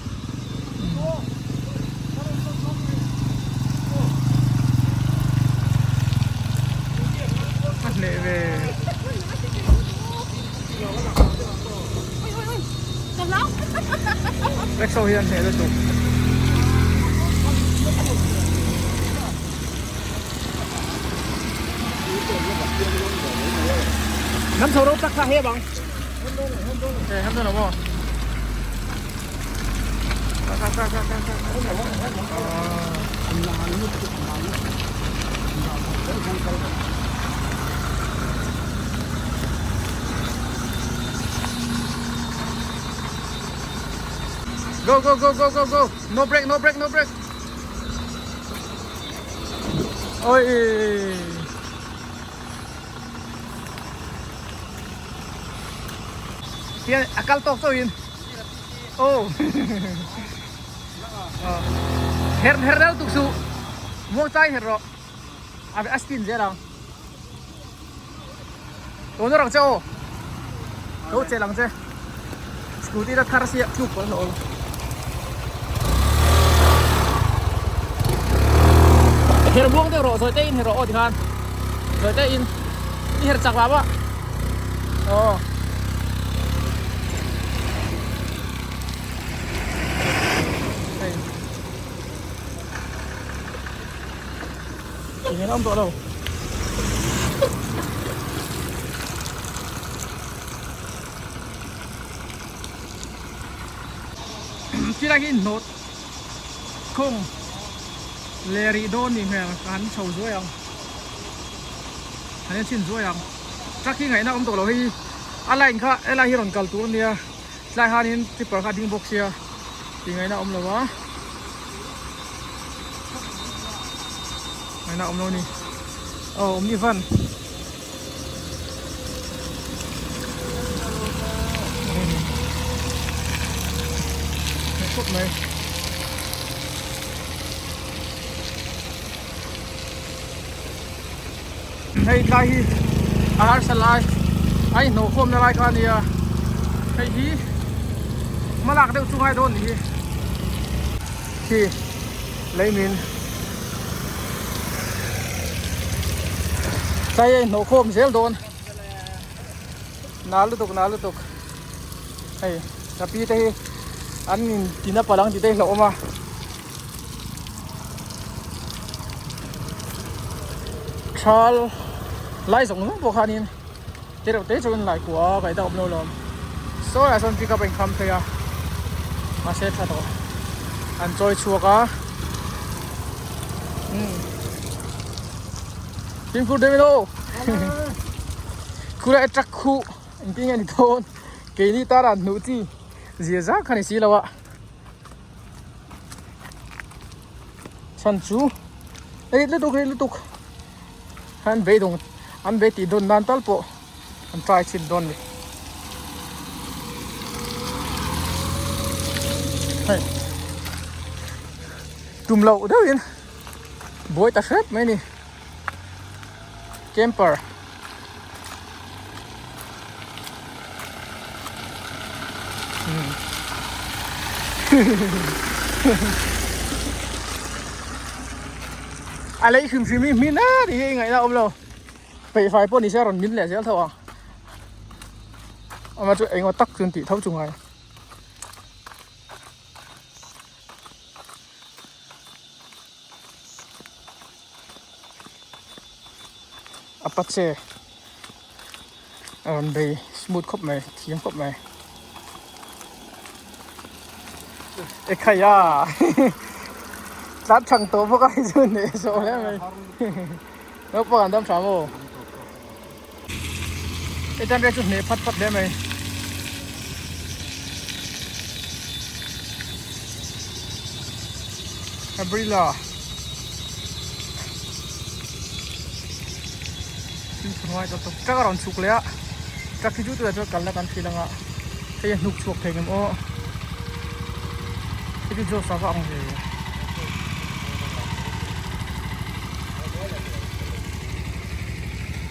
Rickshaw hi an hneh lutuk. Nam chho ro tak kha he bang. Eh, ham don lo. Ka ka ka ka ka ka. Go go go go go go. No break no break no break. Ôi. Hian a kal tawk chauhin. Oh. Her her deuh tuk suh. Muang chai her rawh. A a spin zel ang. Tawh nawr ang che aw. Lo chelh ang che. Scooty la thar sia tluk pawh a hlawh. Her muang deuh rawh zawi te in her rawh aw tikhan. Zawi te in i her chak vang a. Aw. Hei. Eng awm tawh lo. Tilai hi hnawt khawng leh rih dawn nih hmel ka han chho zuai ang han en chhin zuai ang truck hi ngaihna awm tawh lo hei a line kha helai hi rawn kal tur ania tlai hanin tipper kha a ding bawk sia tih ngaihna awm lo a ngaihna awm lo a ni aw awm ni van. Khawp mai hei tlai hi a harsa lai a inhnawh khawmna lai kha a nia hei hi hmalak deuh chu ngai dawn a nih hi khi leimin. Tlai a inhnawh khawm zel dawn nal lutuk nal lutuk hei ka pi te hi an in tina palang tih te hi hlauhawm a thal lai zawng zawng pawh khanin te reuh te chuan lai kua a kaih deuh awm lo lawm sawi ah sawn pickup a inkham phei a mahse tha tawh an chawi chhuak a umm fimkhur deuh in aw khulai truck khu engtin nge ni dawn keini tara hnuh chi zia zak kha ni si lo a chhan chu rit lutuk rit lutuk. An beidawng an bei tih dawn nan tal pawh an try chhin dawn ni. Hei tum loh deuhin buai ta hrep mai ni camper. A lei hrim hrim hi hmin a tih hi ngaihna a awm lo peih fai pawh ni se a rawn min leh zel tho ang ama chu engemaw tak chu an tih tho chu ngai. Apache a rawn bei smooth khawp mai thiam khawp mai ekhai a tlan thang tawh bawk a hei chu hneh zawh hle mai naupang an dam tha maw hetiang vel chu hneh phat phat hle mai. Abrila thingpui hnuai tawp truck a rawn chhuk leh a truck hi chu tunah chuan kalna kan thlir ang a hei a hnuk chhuak thei ngem aw hei chu Josh a va ang ve.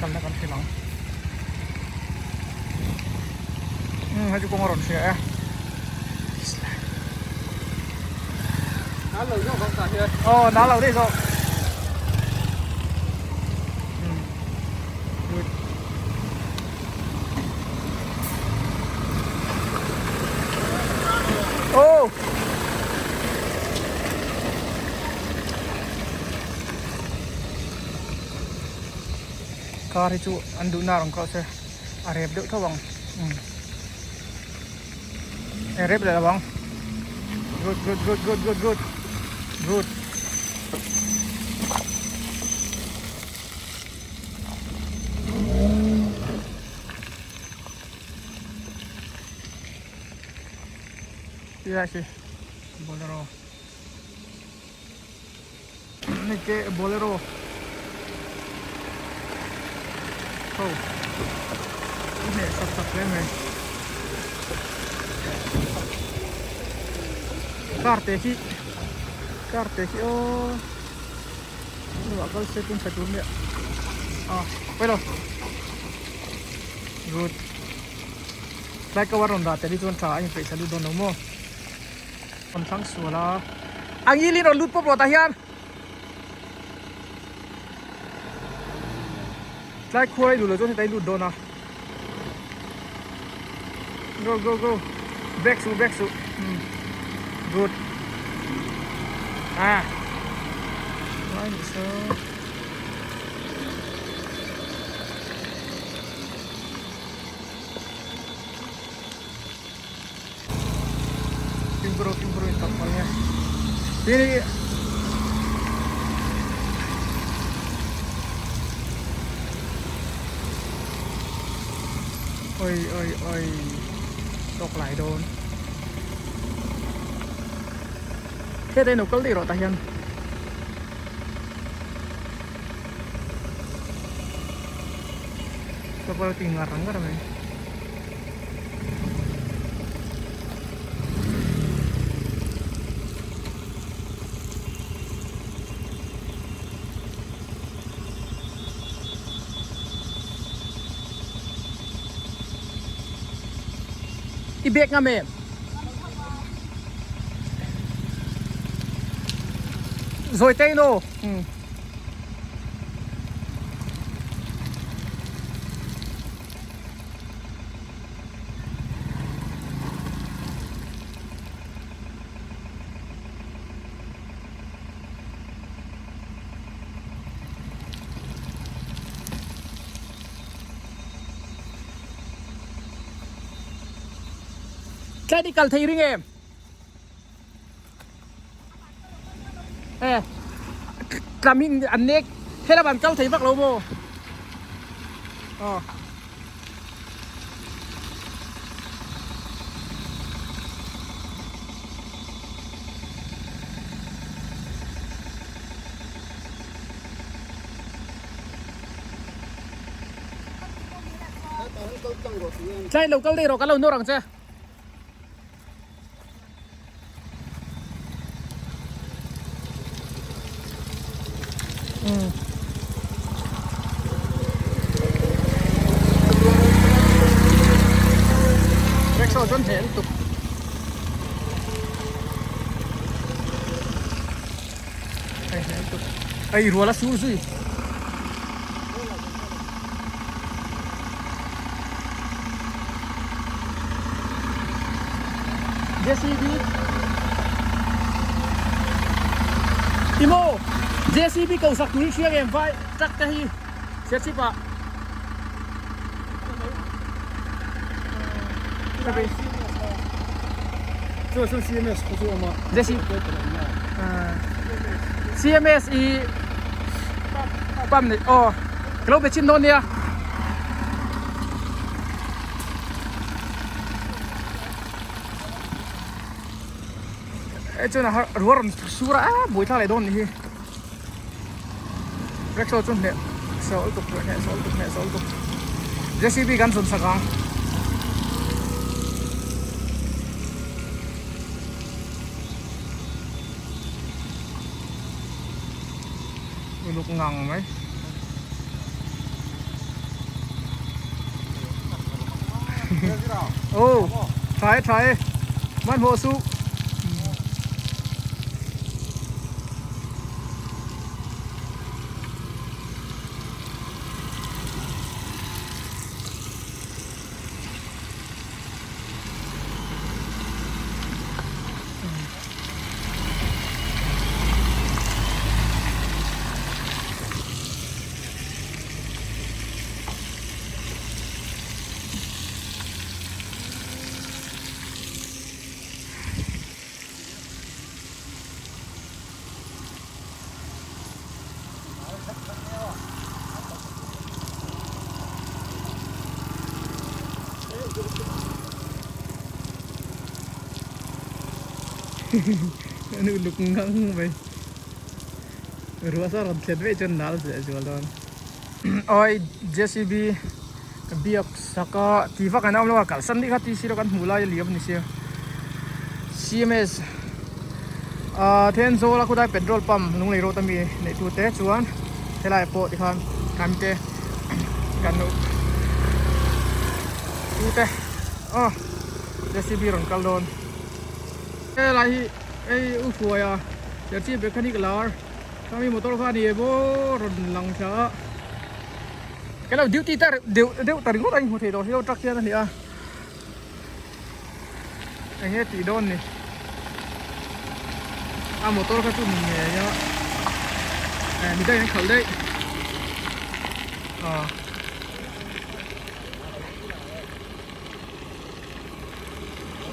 Kalna kan thlir ang umm hei chu kawng a rawn hria e. Aw nal lo daih zawk. Good. Oh. Car hi chu an duhna rawn kal se a rep deuh tho ang umm e rep leh lo ang good good good good good good good. Tilai khi bolero hei te bolero ho a hneh sak sak hle mai car te khi car te khi aw lamah kal se tun tha tur nia a pawilo good. Tlai ko a rawn dah tel hi chuan tha a inpeih thla lut dawn lo maw? Rawn thlang sual a, a ngilin rawn lut pawp rawh tah hian. Tlai khua i duh loh chuan heta i lut dawn a. Go go go back suh back suh umm good ah lai nih saw. Fimkhur fimkhur in tak mai nge tin hi oi oi oi tawk lai dawn heta in lo kal daih rawh tah hian. Chapal ti ngar ngar mai. I bek ngam em? Rồi tay nô. Ừ. Tlai ni kal thei ring em? E tlam in an nek helam an kal thei vak lo maw aw Tlai lo kal daih rawh kan lo nawr ang che. Rickshaw chuan hneh lutuk. Hei hneh lutuk. Ei rual a sur zui. JCB Timo JCB ko sak tur hi hriang em vai truck te hi Serchhip ah Chu chu CMS khu chu awm a JCB CMS i pump nei aw ka lo be chin dawn nia. E chuan a ruah rawn sur a buai thlak leh dawn nih hi rickshaw chu hneh sawl tuk hneh sawl tuk hneh sawl tuk J C B kan zawn sak ang. Uluk ngang mai. Ô, tha e tha e. Man hawh suh. An uluk ngang mai. Ruah saw rawn thlet veih chuan nal leh zual dawn. Awi JCB biak sak a ti vak an awm lo a kalsan nih kha ti si lo kan hmuh lai a liam a ni sia. CMS ah Thenzawl a khawdai petrol pump lunglei road ami neih tu te chuan helai pawh tikhan kan te kan tu te aw JCB rawn kal dawn. Helai hi hei u hruai a Serchhip mechanic lar khami motor kha a ni emaw rawn lang thla a kan lo duty ta deuh deuh ta ringawt a inhmu thei tawh si lo truck hian a ni a eng nge tih dawn ni a motor kha chu ni ngei a eh midang an khalh daih ah.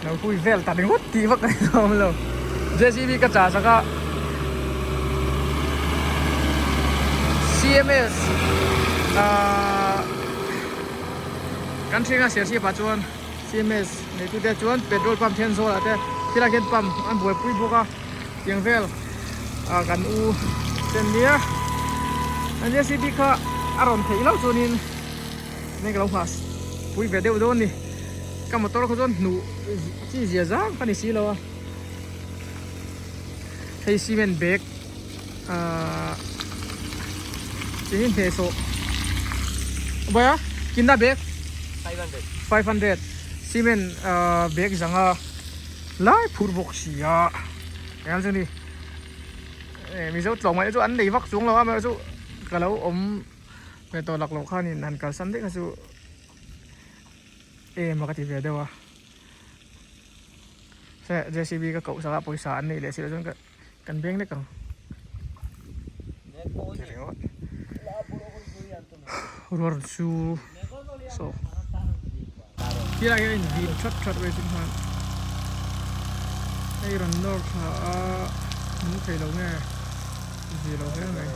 Lo hui vel ta ringawt tih vak a ni awm lo. JCB ka chah sak a. CMS ahh kan thenga Serchhip ah chuan CMS neitu te chuan petrol pump then zawl ah te khilai khian pump an buaipui bawk a tiang vel ah kan u ten nia an JCB kha a rawn theih loh chuanin Nge ka lo nghah pui ve deuh dawn ni. Ka motor kha chuan hnuh chi zia zang ka ni si lo a. Hei cement bag ahh chi hi hneh sawh bawih a kinna bag 500 cement ahh bag zanga lai phur bawk si a engah chuan ni mizo tlawmngaih chu an nei vak chuang lo a amaherawhchu ka lo awm. Hmeh tawh lak loh khanin han kalsan daih kha chu em a ka ti ve deuh a se JCB ka koh sak a pawisa an neih leh si loh chuan kan beng lek ang ti ringawt ruar chu saw khilai hian a in vin that that mai chu khan hei rawn nawr thla a nung thei lo nge zir lo hle mai.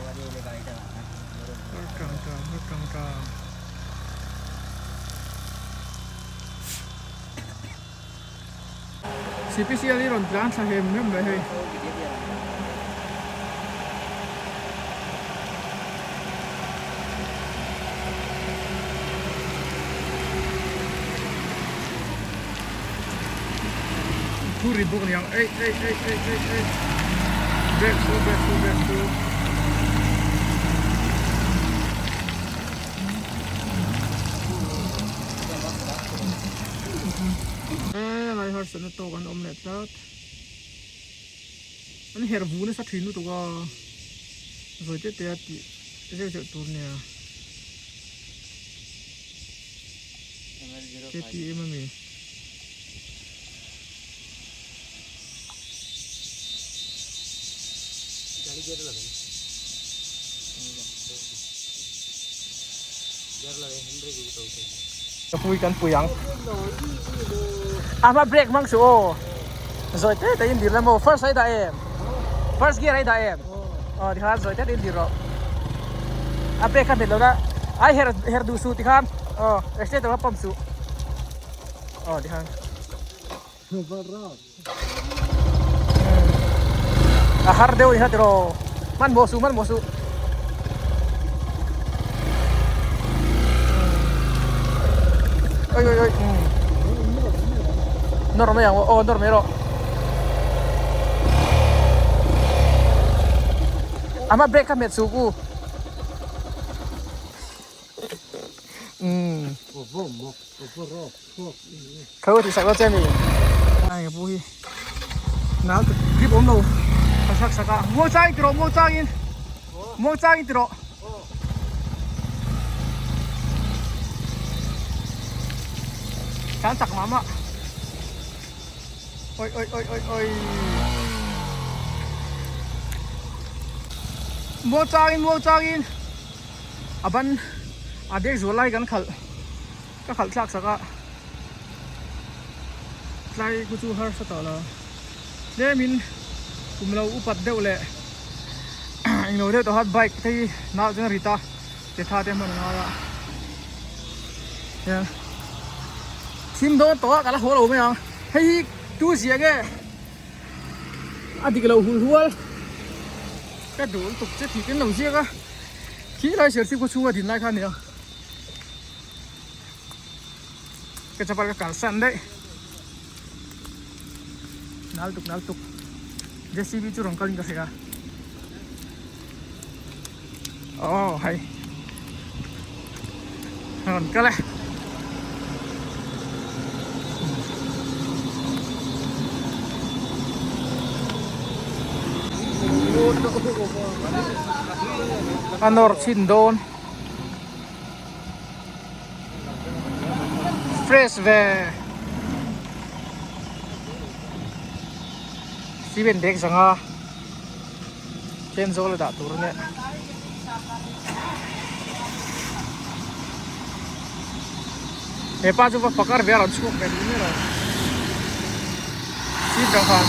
Sipisial hi rawn tlan thla hem hem mai hei. Thu ri bawk aniang ei ei ei ei ei ei brake su brake su brake su e lai harsatna tawk an awm leh tlat an herh vu nasa thin lutuk a zawi te te a tih zeuh zeuh tur nia. KTM a mi. Ka pui kan pui ang. A hma brake hmang suh aw. Zawi te te in dir la maw first ai dah em. First gear ai dah em. Aw tikhan zawi te te in dir rawh. A brake kha hmet lo na ai her her duh suh tikhan aw accelerator kha pump suh. Aw tikhan. A har deuh ni kha tiraw hmanhmawh suh hmanhmawh suh. Oi oi oi nawr mai ang aw nawr mai rawh. A hma brake kha hmet suh ku. Umm. Kho ti sak lo che mi. Ai ka pu hi. Nal tu grip awm lo. Ka sak sak a. Muang chang in ti rawh muang chang in. Muang chang in ti rawh. Tlan chak mah mah. Oi oi oi oi oi. Muang chang in muang chang in. A ban a dek zual lai kan khalh. Ka khalh thlak sak a tlai khu chu harsa tawh lo tlemin kum lo upat deuh leh englo deuh tawh kha bike te hi nau chuan a rit a che tha te hman a ngai a hian thim dawn tawh a ka la haw lo mai ang hei hi tu zia nge. A dik lo hul hual. Ka duh lutuk che tih kan lo ziak a. Khi lai Serchhip khaw chhunga din lai kha a nia. Ka chapal ka kalsan daih. Nal tuk nal tuk. JCB chu rawn kalin ka hria. Oh hei. Rawn kal e. A nawr chhin dawn. Fresh ve. Cement bag zanga Thenzawl a dah tur a nia. He pa chu va pakar ve a rawn chhuak ve duh miah lo. Sir tang khan.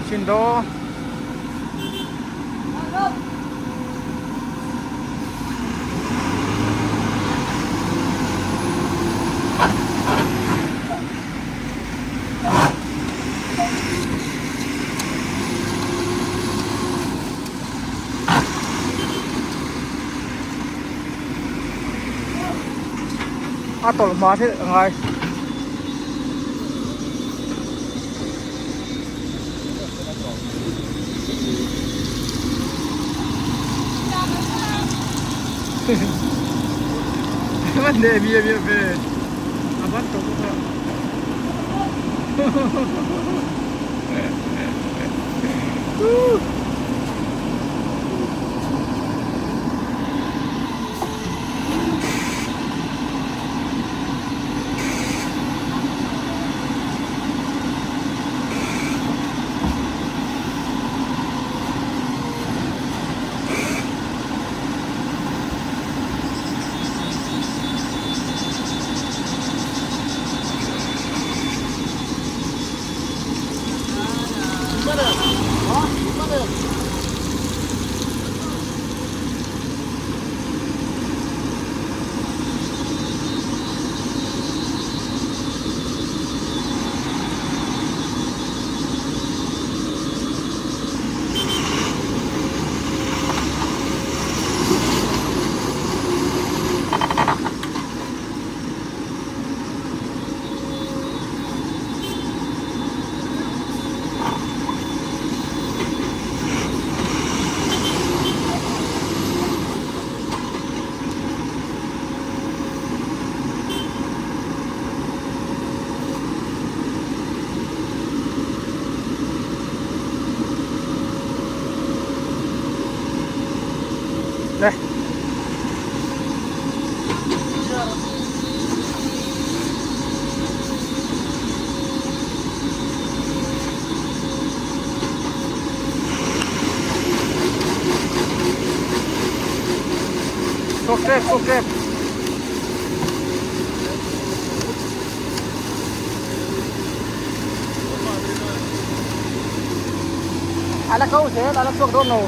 Chin do. A tawlh hma thil a ngai. Vấn đề bia bia về à bắt tổ cũng Đây. Chhuak tep, chhuak tep. A la ko zel, a la chhuak dawn lo.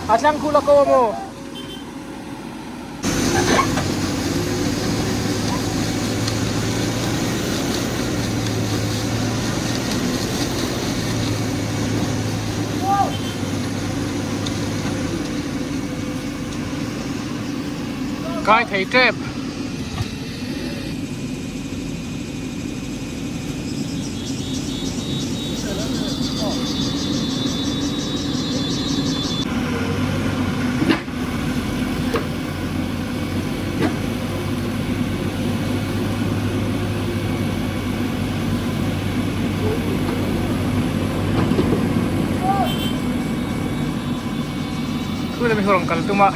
A tlang khu la ko a maw? Kai thei tep. kal tum a.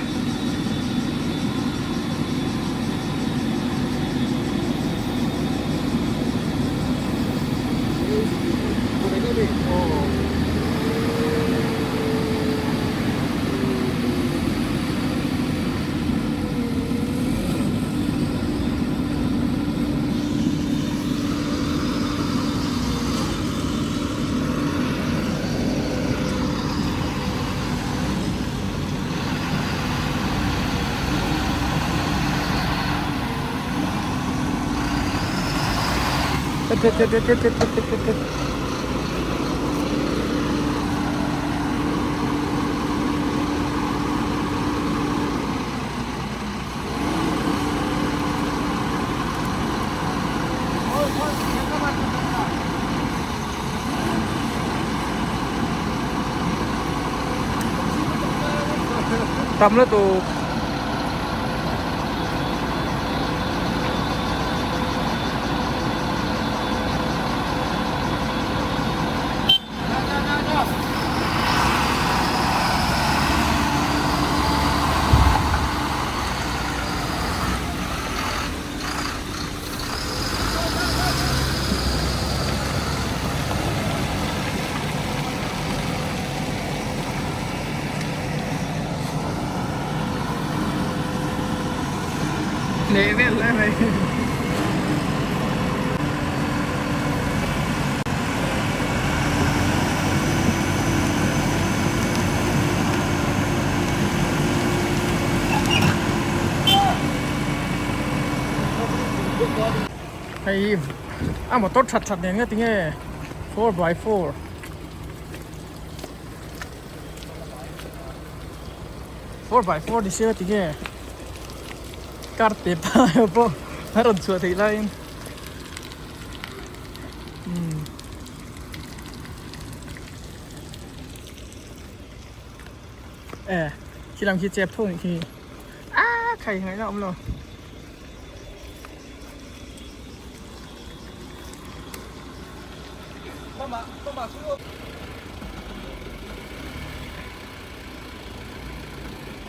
Tam lutuk. Leh vel hle mai. Hei a motor that that nen nga tinge 4x4 4x4 ni sia tinge car te pa pawh a rawn chhuah theih laiin umm e khi lam khi chep tho nih khi a khai ngaihna awm lo.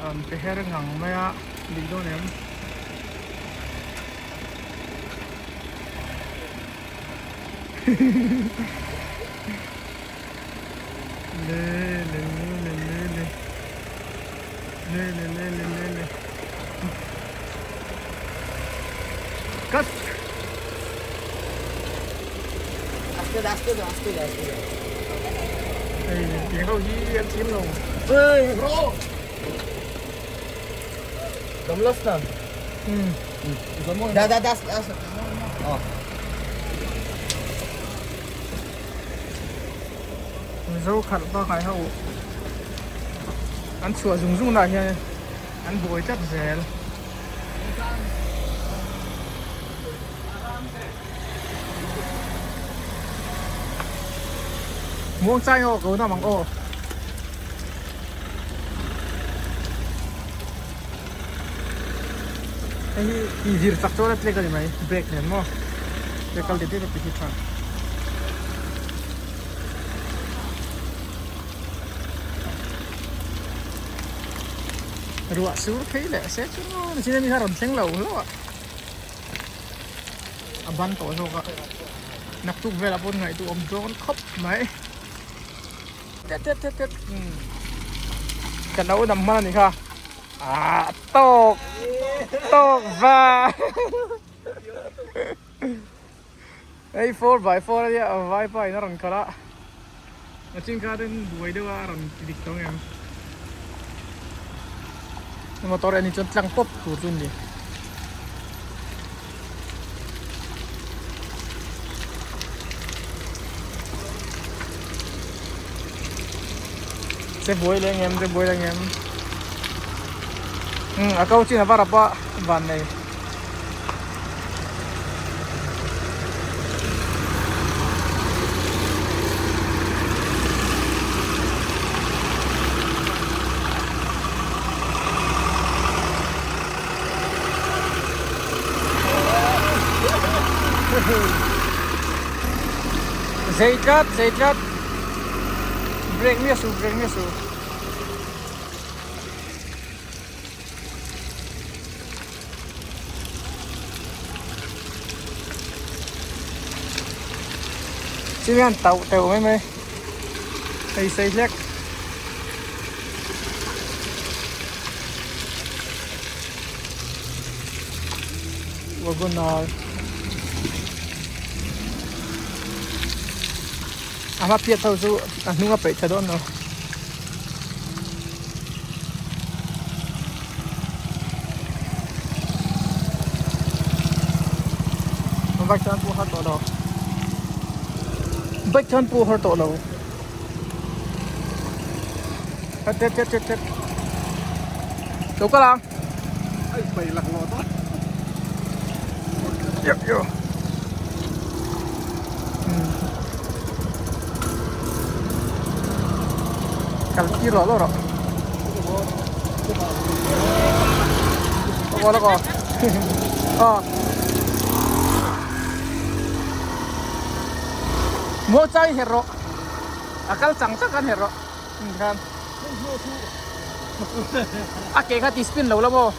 An pe her ngang mai a dik dawn em le le le le le le le le le le le Cut. Hei tiang ho hi an thiam lo. Hey bro. Damlas na. Hmm. Da da da. Oh. Mizo khalh bakah ho an chhuah zung zung lah hian an buai tlat zel. Muang chai aw ko nam ang aw. Hei hi tih vir chak chuan a tlek a ni mai brake nen maw brake kal det det a ti hi tha. Ruah sur phei leh se chu nichin ami kha rawn thleng lo hlauh a a ban tawh zawk a naktuk velah pawh ngaihtuah awm dawn khawp mai tet tet tet tet umm ka no dam hman a ni kha ah tawk tawk va hei 4x4 a nia vaipa in a rawn khalh a a chin kha ten buai deuh a a rawn ti dik tawh ang em motor en hi chuan tlang pawp tur chu a ni. Che buai leh ang em che buai leh ang em umm a ko chin a va rap a van nei. Zei tlat zei tlat brake miah suh brake miah suh. Chumi hian tauh teuh mai mai hei sei hlek. Wagon R a hma piat ho chu a hnung a peih tha dawn lo. Bike chuan pawh har tawh lo bike chuan pawh har tawh lo chet chet chet chet lo kal ang ai pai lak lo ta yo yo kal tir lo lo rawh Có nó có. Ờ. Mua chay hết rồi. À kal chang chang kan hết rồi. Ừ khan. A ke kha ti spin lo la mo.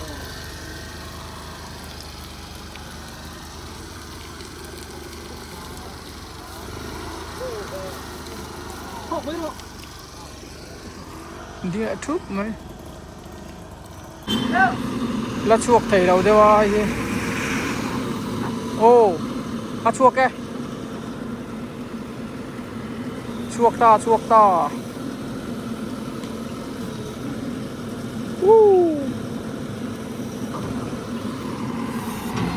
Ding a thup mai. La chhuak thei lo deuh a hei hi. Aw a chhuak e. Chhuak ta chhuak ta. Woo.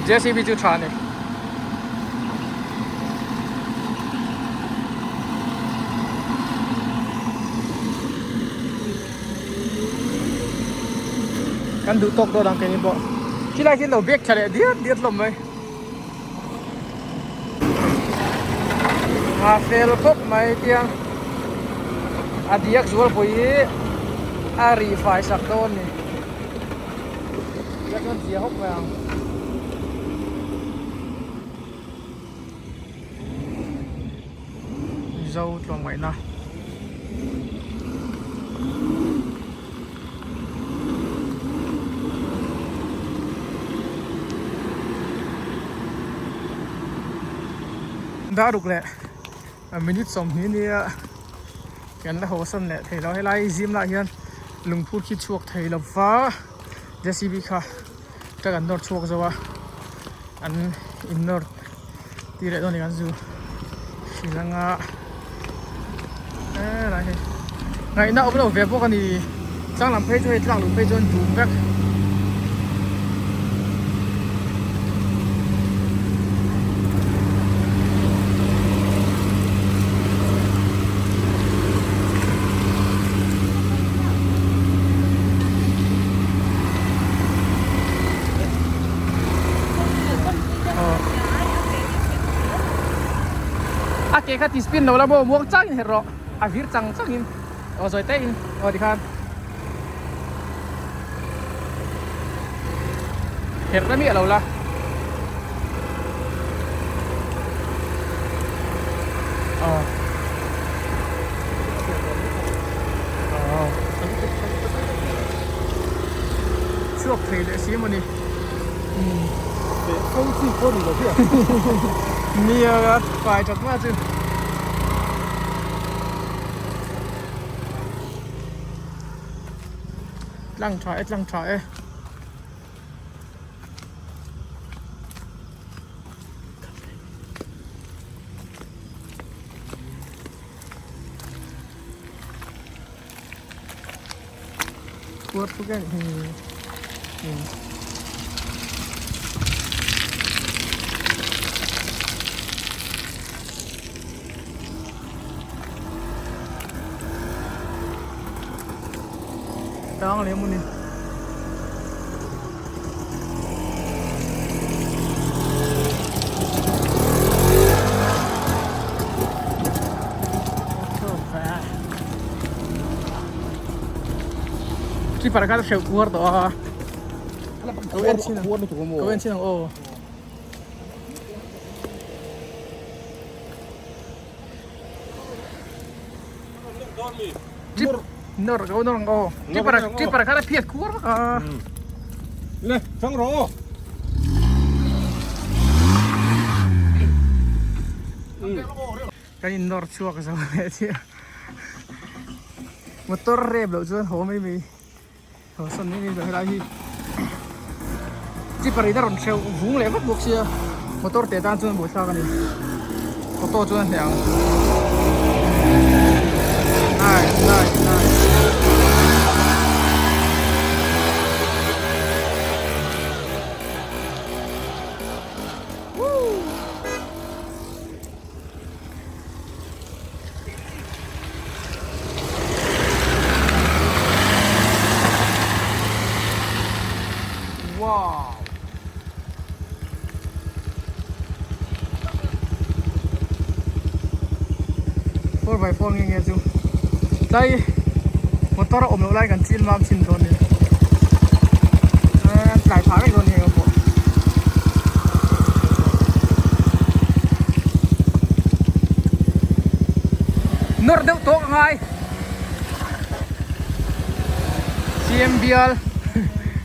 JCB chu tha ni. Kan duh tawk dawn ang keini pawh. Khilai khi lo bag tha leh diat diat hlawm mai. A fel khawp mai tiang a diak zualpui hi a rih fai sak dawn ni. Tiang chuan zia hawk mai ang. Mizo tlawmngaihna. Dar ruk leh minute 20 nia kan la haw sawn leh thei lo helai zim lah hian lungphur khi chhuak thei lo va J_C_B kha truck an nawr chhuak zo a an in nawr tir leh dawn a ni kan zu hrilh anga helai hi ngaihna awm lo ve bawk a ni tlang lam phei chu hei tlak luh phei chuan dum vek. A ke kha ti spin lo la maw muang changin herh rawh a vir chang changin aw zawi te in aw tikhan herh na miah lo la. Chhuak thei leh si mawni. Nia a fai that hma chu. Tlang tha e tlang tha e. Kuar thuk em hi. Tang leh mawni. Keeper kha hreuh kuar tawh a. Ko en chin ang. Ko en chin ang aw. Nor ko nor ko. Keeper keeper kha phiat kuar a. Le, chang ro. Kan in nawr chhuak zo leh chiah. Motor rep loh chuan haw mai mai. Haw sawn mai mai helai hi. Chipper in a rawn hreuh vung leh vak bawk sia. Motor teh tan chuan buaithlak a ni. Auto chuan a hneh ang. Nice nice nice. Woo! Wow! 4x4 nge nge chu tlai motor a awm loh lai kan chil mam chhin dawn nia tlai phah vek dawn nia pawh Nawr deuh tawk a ngai CM bial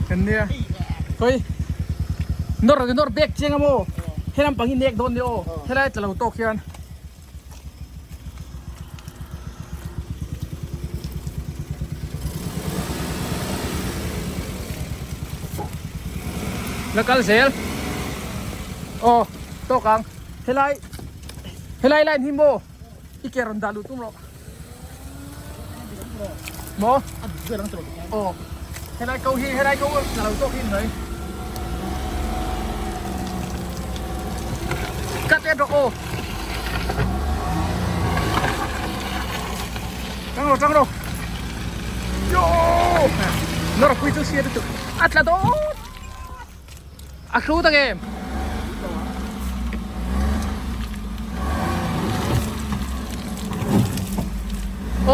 kan nia khawi nawr nawr bek chiang a maw helam pang hi nek dawn nia aw helai tla lo tawk hian. La kal zel aw tawk ang helai helai line hi maw i ke rawn dah luh tum rawh maw aw helai ko hi helai ko la lo tawk hi ni mai cut et rawh aw tang rawh tang rawh yo nawr pui chu hriat lutuk a tla dawn a hlu tak em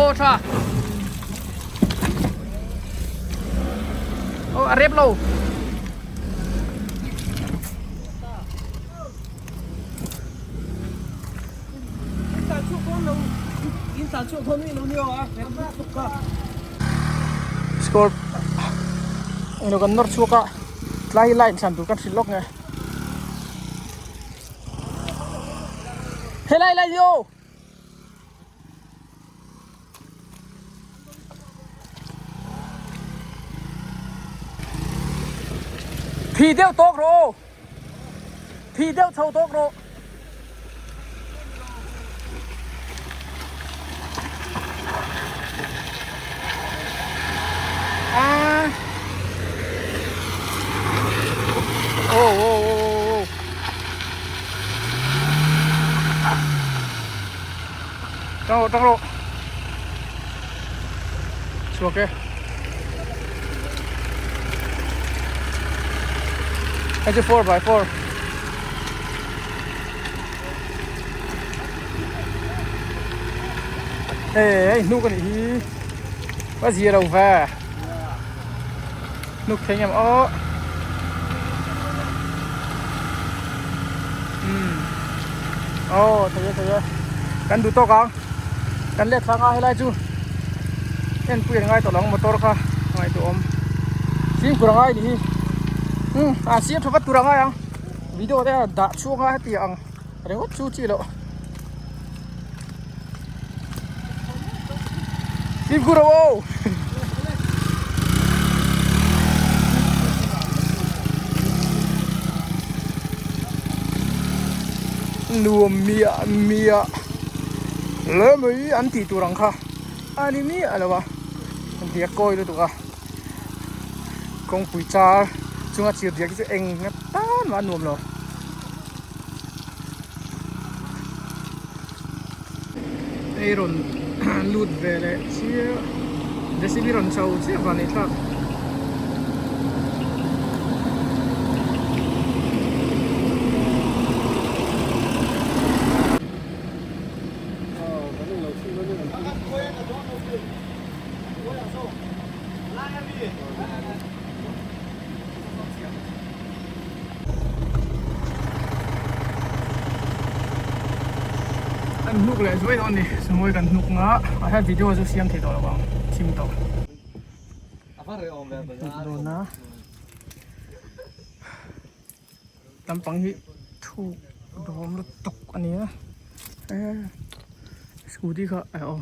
Ô tha Ô a rep lo Score Englo kan nawr chhuak a tlai hi line thlan tur kan hrilh lawk nge Helai lai hi aw Thi deuh tawk rawh aw Thi deuh chho tawk rawh A Ô ô ô ô Tang rawh tang rawh Chhuak e Hei chu 4 by 4 Ê hei hnuk anih hi Có gì đâu về Hnuk thei em aw Aw thei e thei e Kan duh tawk ang Kan let thlang a helai chu En pui an ngai tawh lo ang motor kha ngaihtuah awm Fimkhur a ngai ni hi Umm a siam tha vat tur a ngai ang Video te a dah chhuak a heti ang ringawt chu chi loh Fimkhur rawh aw. Nuam miah miah hle mai an tih tur ang kha a ni miah lo a diak kawi lutuk a kawngpui char chunga chir diak hi chu eng tan mah a nuam lo. Hei rawn lut ve leh chiah JCB rawn chho chiah vang ni thlak. An hnuk leh zuai dawn a ni samuai kan hnuk nga ah hian video chu siam thei tawh lo ang thim tawh hnuk dawn a lampang hi thuk dawm lutuk a ni a. Scooty kha eh aw.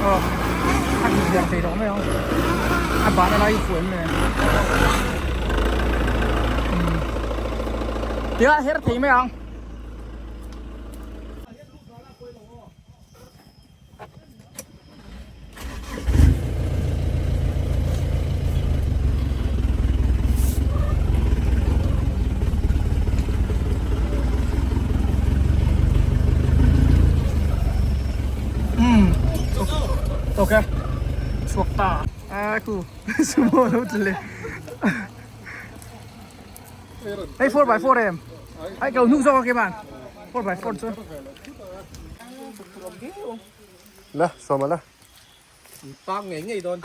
Aw a hmuh lian thei tawh mai ang a bahna lai hi fuh em le umm tia her thei mai ang. Umm ok chhuak ta a khu sumo lo tla leh hei 4x4 em ai ko hnuk zawk a keman 4x4 chu. La sawma la park ngei ngei dawn.